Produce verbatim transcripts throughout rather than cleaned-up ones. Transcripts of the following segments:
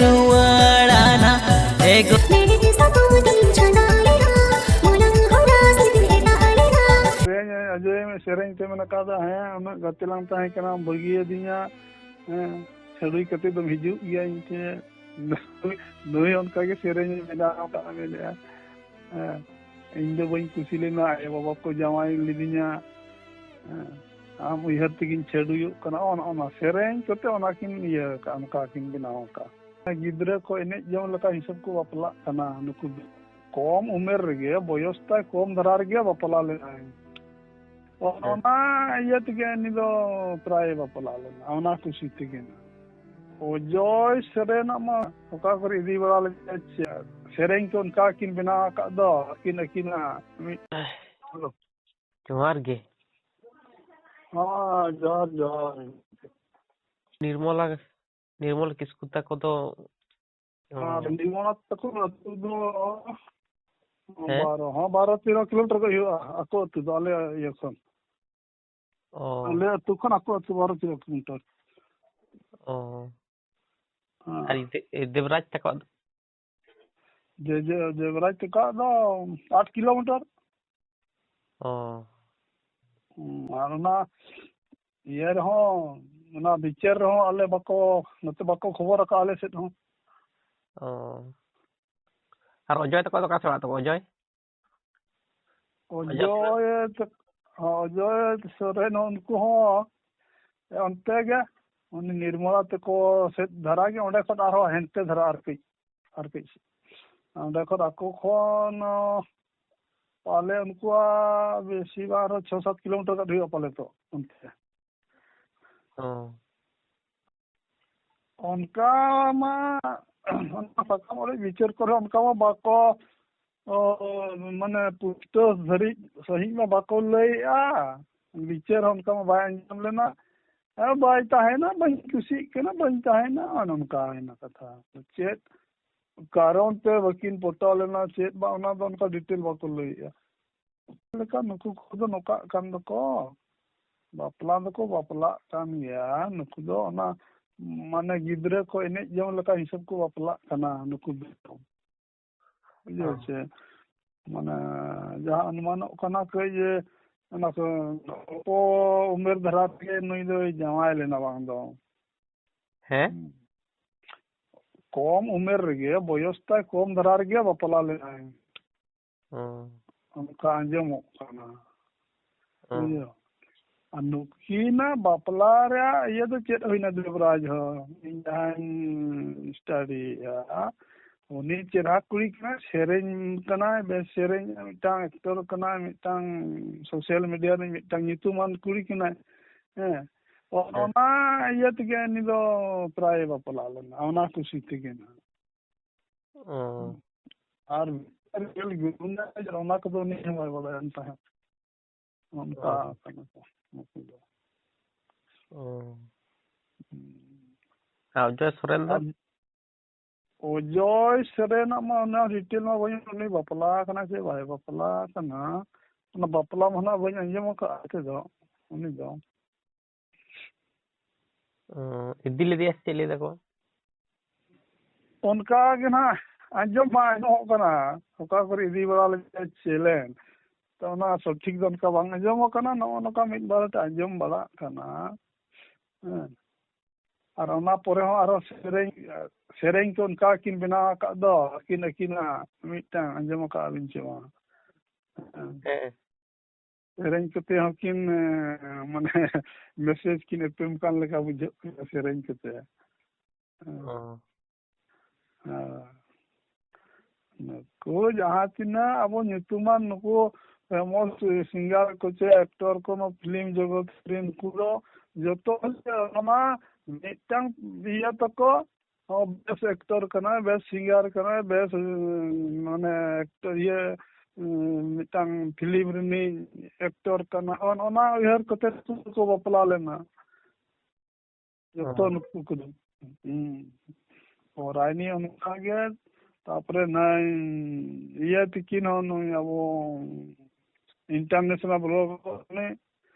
ᱨᱩᱣᱟᱹᱲᱟᱱᱟ ᱮᱜᱳ᱾ ᱢᱮᱱᱮᱫ ᱥᱟᱹᱜᱩᱱᱤᱧ ᱪᱷᱟᱰᱟᱣ ᱞᱮᱱᱟ, ᱢᱚᱞᱚᱝ ᱦᱚᱨᱟ ᱥᱤᱫᱤ ᱮᱴᱟᱜ ᱞᱮᱱᱟ᱾ ᱥᱮᱨᱮᱧ ᱟᱸᱡᱚᱢ ᱢᱮ, ᱥᱮᱨᱮᱧ ᱛᱮ ᱢᱮᱱ ᱠᱟᱫᱟ, ᱦᱮᱸ, ᱩᱱᱟᱹᱜ ᱜᱟᱛᱮ ᱞᱟᱝ ᱛᱟᱦᱮᱸ ᱠᱟᱱᱟ, ᱵᱟᱹᱜᱤᱭᱟᱫᱤᱧᱟ, ᱦᱮᱸ, ᱪᱷᱟᱹᱰᱩᱭ ᱠᱟᱛᱮ ᱫᱚᱢ ᱦᱤᱡᱩᱜ ᱜᱮᱭᱟ ᱤᱧ ᱴᱷᱮᱱ᱾ ᱱᱩᱭ ᱚᱱᱠᱟ ᱜᱮ ᱥᱮᱨᱮᱧ ᱮ ᱵᱮᱱᱟᱣ ᱠᱟᱜᱼᱟ, ᱢᱮᱱᱮᱫᱼᱟ, ᱦᱮᱸ, ᱤᱧ ᱫᱚ ᱵᱟᱹᱧ ᱠᱩᱥᱤ ᱞᱮᱱᱟ, ᱟᱭᱳ ᱵᱟᱵᱟ ᱠᱚ ᱡᱟᱶᱟᱭ ᱞᱤᱫᱤᱧᱟ, ᱦᱮᱸ, ᱟᱢ ᱩᱭᱦᱟᱹᱨ ᱛᱮᱜᱤᱧ ᱪᱷᱟᱹᱰᱩᱭᱚᱜ ᱠᱟᱱᱟ, ᱚᱱ-, ᱚᱱᱟ ᱥᱮᱨᱮᱧ ᱠᱚᱛᱮ ᱚᱱᱟ ᱠᱤᱱ ᱤᱭᱟᱹ ᱠᱟᱜᱼᱟ, ᱚᱱᱠᱟ ᱠᱤᱱ ᱵᱮᱱᱟᱣ ᱠᱟᱜᱼᱟ᱾ ᱜᱤᱫᱽᱨᱟᱹ ᱠᱚ ᱮᱱᱮᱡ ᱡᱚᱝ ᱞᱮᱠᱟ ᱦᱤᱥᱟᱹᱵ ᱠᱚ ᱵᱟᱯᱞᱟᱜ ᱠᱟᱱᱟ ᱱᱩᱠᱩ ᱫᱚ᱾ ᱠᱚᱢ ᱩᱢᱮᱨ ᱨᱮᱜᱮ, ᱵᱚᱭᱚᱥ ᱛᱟᱭ ᱠᱚᱢ ᱫᱷᱟᱨᱟ ᱨᱮᱜᱮ ᱵᱟᱯᱞᱟ ᱞᱮᱱᱟᱭ᱾ ᱦᱮᱸ᱾ ᱚᱱᱟ ᱤᱭᱟᱹ ᱛᱮᱜᱮ ᱩᱱᱤ ᱫᱚ ᱯᱨᱟᱭ ᱵᱟᱯᱞᱟ ᱞᱮᱱᱟ, ᱚᱱᱟ ᱠᱩᱥᱤ ᱛᱮᱜᱮ᱾ ᱚᱡᱚᱭ ᱥᱚᱨᱮᱱᱟᱜ ᱢᱟ ᱚᱠᱟ ᱠᱚᱨᱮ ᱤᱫᱤ ᱵᱟᱲᱟ ᱞᱮᱫᱼᱟ, ᱪᱮᱫ ᱥᱮᱨᱮᱧ ᱠᱚ ᱚᱱᱠᱟ ᱠᱤᱱ ᱵᱮᱱᱟᱣ ᱟᱠᱟᱫ ᱫᱚ ᱟᱹᱠᱤᱱ, ᱟᱹᱠᱤᱱᱟᱜ ᱢᱤᱫ, ᱦᱮᱞᱳ᱾ ᱡᱚᱦᱟᱨ ᱜᱮ᱾ ᱦᱮᱸ, ᱡᱚᱦᱟᱨ, ᱡᱚᱦᱟᱨ᱾ ᱱᱤᱨᱢᱚᱞᱟ, ᱱᱤᱨᱢᱚᱞ ᱠᱤᱥᱠᱩ ᱛᱟᱠᱚ ᱫᱚ, ᱟᱨ ᱚ᱾ ᱱᱤᱨᱢᱚᱞᱟ ᱛᱟᱠᱚ ᱟᱹᱛᱩ ᱫᱚ ᱦᱮᱸ? ᱵᱟᱨᱚ, ᱦᱚᱸ, ᱵᱟᱨᱚ ᱛᱮᱨᱚ ᱠᱤᱞᱳᱢᱤᱴᱟᱨ ᱜᱮ ᱦᱩᱭᱩᱜᱼᱟ, ᱟᱠᱚ ᱟᱹᱛᱩ ᱫᱚ ᱟᱞᱮ ᱤᱭᱟᱹ ᱠᱷᱚᱱ᱾ ᱚ᱾ ᱟᱞᱮ ᱟᱹᱛᱩ ᱠᱷᱚᱱ ᱟᱠᱚ ᱟᱹᱛᱩ ᱵᱟᱨᱚ ᱛᱮᱨᱚ ᱠᱤᱞᱳᱢᱤᱴᱟᱨ᱾ ᱚ᱾ ᱦᱮᱸ᱾ ᱟᱨ ᱫᱮ-, ᱫᱮᱵᱽᱨᱟᱡᱽ ᱛᱟᱠᱚᱣᱟᱜ ᱫᱚ? ᱡᱮ, ᱡᱮ, ᱫᱮᱵᱽᱨᱟᱡᱽ ᱛᱟᱠᱚᱣᱟᱜ ᱫᱚ ᱟᱴ ᱠᱤᱞᱳᱢᱤᱴᱟᱨ᱾ ᱚ᱾ ᱦᱩᱸ, ᱟᱨ ᱚᱱᱟ ᱤᱭᱟᱹ ᱨᱮᱦᱚᱸ, ᱚᱱᱟ ᱵᱤᱪᱟᱹᱨ ᱨᱮᱦᱚᱸ ᱟᱞᱮ ᱵᱟᱠᱚ, ᱱᱚᱛᱮ ᱵᱟᱠᱚ ᱠᱷᱚᱵᱚᱨ ᱟᱠᱟᱫ ᱟᱞᱮ ᱥᱮᱫ ᱦᱚᱸ᱾ ᱚ᱾ ᱟᱨ ᱚᱡᱚᱭ ᱛᱟᱠᱚ ᱫᱚ ᱚᱠᱟ ᱥᱮᱫ ᱚᱲᱟᱜ ᱛᱟᱠᱚ, ᱚᱡᱚᱭ? ᱚᱡᱚᱭ ᱛᱟᱠᱚ, ᱚᱡᱚᱭ ᱥᱚᱨᱮᱱ ᱦᱚᱸ ᱩᱱᱠᱩ ᱦᱚᱸ ᱚᱱᱛᱮ ᱜᱮ, ᱩᱱᱤ ᱱᱤᱨᱢᱚᱞᱟ ᱛᱟᱠᱚ ᱥᱮᱫ ᱫᱷᱟᱨᱟ ᱜᱮ, ᱚᱸᱰᱮ ᱠᱷᱚᱱ ᱟᱨᱦᱚᱸ ᱦᱮᱱᱛᱮ ᱫᱷᱟᱨᱟ ᱟᱨ ᱠᱟᱹᱡ, ᱟᱨ ᱠᱟᱹᱡ᱾ ᱚᱸᱰᱮ ᱠᱷᱚᱱ ᱟᱠᱚ ᱠᱷᱚᱱ, ᱚ, ᱯᱟᱞᱮ ᱩᱱᱠᱩᱣᱟᱜ ᱵᱮᱥᱤ ᱵᱟᱝ ᱨᱮᱦᱚᱸ ᱪᱷᱚ ᱥᱟᱛ ᱠᱤᱞᱳᱢᱤᱴᱟᱨ ᱜᱟᱱ ᱦᱩᱭᱩᱜᱼᱟ ᱯᱟᱞᱮ ᱛᱚ ᱚᱱᱛᱮ᱾ ᱚ᱾ ᱚᱱᱠᱟ ᱢᱟ, ᱚᱱᱟ ᱥᱟᱠᱟᱢ ᱚᱲᱮᱡ ᱵᱤᱪᱟᱹᱨ ᱠᱚᱨᱮ ᱚᱱᱠᱟ ᱢᱟ ᱵᱟᱠᱚ, ᱚ, ᱢᱟᱱᱮ ᱯᱩᱥᱴᱟᱹᱣ ᱫᱷᱟᱹᱨᱤᱡ ᱥᱟᱺᱦᱤᱡ ᱢᱟ ᱵᱟᱠᱚ ᱞᱟᱹᱭᱮᱜᱼᱟ᱾ ᱵᱤᱪᱟᱹᱨ ᱦᱚᱸ ᱚᱱᱠᱟ ᱢᱟ ᱵᱟᱭ ᱟᱸᱡᱚᱢ ᱞᱮᱱᱟ᱾ ᱦᱮᱸ, ᱵᱟᱭ ᱛᱟᱦᱮᱱᱟ, ᱵᱟᱹᱧ ᱠᱩᱥᱤᱜ ᱠᱟᱱᱟ, ᱵᱟᱹᱧ ᱛᱟᱦᱮᱱᱟ, ᱚᱱᱮ ᱚᱱᱠᱟᱭᱮᱱᱟ ᱠᱟᱛᱷᱟ᱾ ᱪᱮᱫ ᱠᱟᱨᱚᱱ ᱛᱮ ᱵᱟᱹᱠᱤᱱ ᱯᱚᱴᱟᱣ ᱞᱮᱱᱟ, ᱪᱮᱫ ᱵᱟᱝ, ᱚᱱᱟ ᱫᱚ ᱚᱱᱠᱟ ᱰᱤᱴᱮᱞ ᱵᱟᱠᱚ ᱞᱟᱹᱭᱮᱜᱼᱟ᱾ ᱞᱮᱠᱟ ᱱᱩᱠᱩ ᱠᱚᱫᱚ ᱱᱚᱝᱠᱟᱜ ᱠᱟᱱ ᱫᱚᱠᱚ, ᱵᱟᱯᱞᱟ ᱫᱚᱠᱚ ᱵᱟᱯᱞᱟᱜ ᱠᱟᱱ ᱜᱮᱭᱟ᱾ ᱱᱩᱠᱩ ᱫᱚ ᱚᱱᱟ ᱢᱟᱱᱮ ᱜᱤᱫᱽᱨᱟᱹ ᱠᱚ ᱮᱱᱮᱡ ᱡᱚᱝ ᱞᱮᱠᱟ ᱦᱤᱥᱟᱹᱵ ᱠᱚ ᱵᱟᱯᱞᱟᱜ ᱠᱟᱱᱟ ᱱᱩᱠᱩ ᱫᱚ᱾ ᱵᱩᱡᱷᱟᱹᱣ ᱦᱚᱸ᱾ ᱪᱮ? ᱢᱟᱱᱮ ᱡᱟᱦᱟᱸ ᱚᱱᱩᱢᱟᱱᱚᱜ ᱠᱟᱱᱟ ᱠᱟᱹᱡ ᱡᱮ ᱚᱱᱟ ᱠᱚ ᱚᱞᱯᱚ ᱩᱢᱮᱨ ᱫᱷᱟᱨᱟ ᱛᱮᱜᱮ ᱱᱩᱭ ᱫᱚᱭ ᱡᱟᱶᱟᱭ ᱞᱮᱱᱟ ᱵᱟᱝ ᱫᱚ᱾ ᱦᱮᱸ? ᱦᱩᱸ᱾ ᱠᱚᱢ ᱩᱢᱮᱨ ᱨᱮᱜᱮ, ᱵᱚᱭᱚᱥ ᱛᱟᱭ ᱠᱚᱢ ᱫᱷᱟᱨᱟ ᱨᱮᱜᱮ ᱵᱟᱯᱞᱟ ᱞᱮᱱᱟᱭ᱾ ᱦᱚᱸ᱾ ᱚᱱᱠᱟ ᱟᱸᱡᱚᱢᱚᱜ ᱠᱟᱱᱟ᱾ ᱦᱚᱸ᱾ ᱵᱩᱡᱷᱟᱹᱣ? ᱟᱨ ᱱᱩᱠᱤᱱᱟᱜ ᱵᱟᱯᱞᱟ ᱨᱮᱭᱟᱜ ᱤᱭᱟᱹ ᱫᱚ ᱪᱮᱫ ᱦᱩᱭᱱᱟ ᱫᱮᱵᱽᱨᱟᱡᱽ ᱦᱚᱸ? ᱤᱧ ᱡᱟᱦᱟᱸᱧ ᱥᱴᱟᱰᱤᱭᱮᱫᱼᱟ, ᱩᱱᱤ ᱪᱮᱨᱦᱟ ᱠᱩᱲᱤ ᱠᱟᱱᱟᱭ, ᱥᱮᱨᱮᱧ ᱠᱟᱱᱟᱭ, ᱵᱮᱥ ᱥᱮᱨᱮᱧ, ᱢᱤᱫᱴᱟᱝ ᱮᱠᱴᱚᱨ ᱠᱟᱱᱟᱭ, ᱢᱤᱫᱴᱟᱝ ᱥᱳᱥᱟᱞ ᱢᱤᱰᱤᱭᱟ ᱨᱮ ᱢᱤᱫᱴᱟᱝ ᱧᱩᱛᱩᱢᱟᱱ ᱠᱩᱲᱤ ᱠᱟᱱᱟᱭ᱾ ᱦᱮᱸ᱾ ᱚ-, ᱦᱮᱸ᱾ ᱚᱱᱟ ᱤᱭᱟᱹ ᱛᱮᱜᱮ ᱩᱱᱤ ᱫᱚ ᱯᱨᱟᱭ ᱵᱟᱯᱞᱟ ᱞᱮᱱᱟ, ᱚᱱᱟ ᱠᱩᱥᱤ ᱛᱮᱜᱮ ᱱᱟᱦᱟᱜ᱾ ᱚ᱾ ᱟᱨ ᱵᱷᱤᱛᱟᱹᱨ ᱨᱮ ᱜᱩᱱ ᱚᱱᱟ ᱠᱚᱫᱚ ᱩᱱᱤ ᱦᱚᱸ ᱵᱟᱭ ᱵᱟᱲᱟᱭᱟᱱ ᱛᱟᱦᱮᱸᱫ᱾ ᱚᱱᱠᱟ ᱚ᱾ ᱠᱟᱱᱟ ᱠᱚ ᱱᱩᱠᱩ ᱫᱚ᱾ ᱚ᱾ ᱦᱩᱸ᱾ ᱟᱨ ᱚᱡᱚᱭ ᱥᱚᱨᱮᱱ ᱫᱚ? ᱟᱨ ᱚᱡᱚᱭ ᱥᱚᱨᱮᱱᱟᱜ ᱢᱟ ᱚᱱᱟ ᱰᱤᱴᱮᱞ ᱢᱟ ᱵᱟᱹᱧ, ᱩᱱᱤ ᱵᱟᱯᱞᱟ ᱠᱟᱱᱟ ᱥᱮ ᱵᱟᱭ ᱵᱟᱯᱞᱟ ᱠᱟᱱᱟ, ᱚᱱᱟ ᱵᱟᱯᱞᱟ ᱢᱟ ᱱᱟᱜ ᱵᱟᱹᱧ ᱟᱸᱡᱚᱢ ᱟᱠᱟᱫᱼᱟ ᱛᱮᱫᱚ ᱩᱱᱤ ᱫᱚ᱾ ᱚ, ᱤᱫᱤ ᱞᱮᱫᱮᱭᱟ ᱥᱮ ᱪᱮᱫ ᱞᱟᱹᱭ ᱫᱟᱠᱚ? ᱚᱱᱠᱟ ᱜᱮ ᱱᱟᱦᱟᱜ ᱟᱸᱡᱚᱢ ᱢᱟ ᱟᱸᱡᱚᱢᱚᱜ ᱠᱟᱱᱟ, ᱚᱠᱟ ᱠᱚᱨᱮ ᱤᱫᱤ ᱵᱟᱲᱟ ᱞᱮᱫᱮᱭᱟ ᱪᱮᱞᱮᱱ᱾ ᱛᱚ, ᱚᱱᱟ ᱥᱚᱴᱷᱤᱠ ᱫᱚ ᱚᱱᱠᱟ ᱵᱟᱝ ᱟᱸᱡᱚᱢ ᱟᱠᱟᱱᱟ, ᱱᱚᱜᱼᱚ ᱱᱚᱝᱠᱟ ᱢᱤᱫ ᱵᱟᱨ ᱟᱸᱡᱚᱢ ᱵᱟᱲᱟᱜ ᱠᱟᱱᱟ᱾ ᱦᱮᱸ᱾ ᱟᱨ ᱚᱱᱟ ᱯᱚᱨᱮ ᱦᱚᱸ ᱟᱨᱦᱚᱸ ᱥᱮᱨᱮᱧ, ᱥᱮᱨᱮᱧ ᱠᱚ ᱚᱱᱠᱟ ᱠᱤᱱ ᱵᱮᱱᱟᱣ ᱟᱠᱟᱫ ᱫᱚ, ᱟᱹᱠᱤᱱ, ᱟᱹᱠᱤᱱᱟᱜ ᱢᱤᱫᱴᱟᱝ ᱟᱸᱡᱚᱢ ᱟᱠᱟᱫ ᱵᱤᱱ ᱪᱮ ᱵᱟᱝ? ᱦᱮᱸ᱾ ᱦᱮᱸ᱾ ᱥᱮᱨᱮᱧ ᱠᱚᱛᱮ ᱦᱚᱸ ᱠᱤᱱ, ᱮ, ᱢᱟᱱᱮ, ᱢᱮᱥᱮᱡᱽ ᱠᱤᱱ ᱮᱯᱮᱢ ᱠᱟᱱ ᱞᱮᱠᱟ ᱵᱩᱡᱷᱟᱹᱜ ᱠᱟᱱᱟ ᱥᱮᱨᱮᱧ ᱠᱚᱛᱮ᱾ ᱦᱮᱸ᱾ ᱚ᱾ ᱦᱮᱸ᱾ ᱱᱩᱠᱩ ᱡᱟᱦᱟᱸ ᱛᱤᱱᱟᱹᱜ ᱟᱵᱚ ᱧᱩᱛᱩᱢᱟᱱ ᱱᱩᱠᱩ ᱯᱷᱮᱢᱟᱥ ᱥᱤᱝᱜᱟᱨ ᱠᱚ ᱪᱮ ᱮᱠᱴᱚᱨ ᱠᱚ ᱱᱚᱣᱟ ᱯᱷᱤᱞᱢ ᱡᱚᱜᱚᱛ ᱨᱮᱱ, ᱩᱱᱠᱩ ᱫᱚ ᱡᱚᱛᱚ ᱦᱚᱲ ᱜᱮ ᱚᱱᱟ ᱢᱤᱫᱴᱟᱝ ᱤᱭᱟᱹ ᱛᱟᱠᱚ, ᱦᱚᱸ, ᱵᱮᱥ ᱮᱠᱴᱚᱨ ᱠᱟᱱᱟᱭ, ᱵᱮᱥ ᱥᱤᱝᱜᱟᱨ ᱠᱟᱱᱟᱭ, ᱵᱮᱥ, ᱩᱸ, ᱢᱟᱱᱮ, ᱮᱠᱴᱚᱨ, ᱤᱭᱟᱹ, ᱩᱸ, ᱢᱤᱫᱴᱟᱝ ᱯᱷᱤᱞᱢ ᱨᱤᱱᱤᱡ ᱮᱠᱴᱚᱨ ᱠᱟᱱᱟ, ᱚᱱ-, ᱚᱱᱟ ᱩᱭᱦᱟᱹᱨ ᱠᱚᱛᱮ ᱠᱚ ᱵᱟᱯᱞᱟ ᱞᱮᱱᱟ᱾ ᱡᱚᱛᱚ ᱦᱚᱸ᱾ ᱱᱩᱠᱩ ᱠᱚᱫᱚ᱾ ᱦᱩᱸ᱾ ᱯᱚᱨᱟᱭᱱᱤ ᱚᱱᱠᱟ ᱜᱮ, ᱛᱟᱯᱚᱨᱮ ᱱᱟᱭ ᱤᱭᱟᱹ ᱛᱤᱠᱤᱱ ᱦᱚᱸ ᱱᱩᱭ ᱟᱵᱚ international ᱵᱞᱚᱠ ᱨᱤᱱᱤᱡ,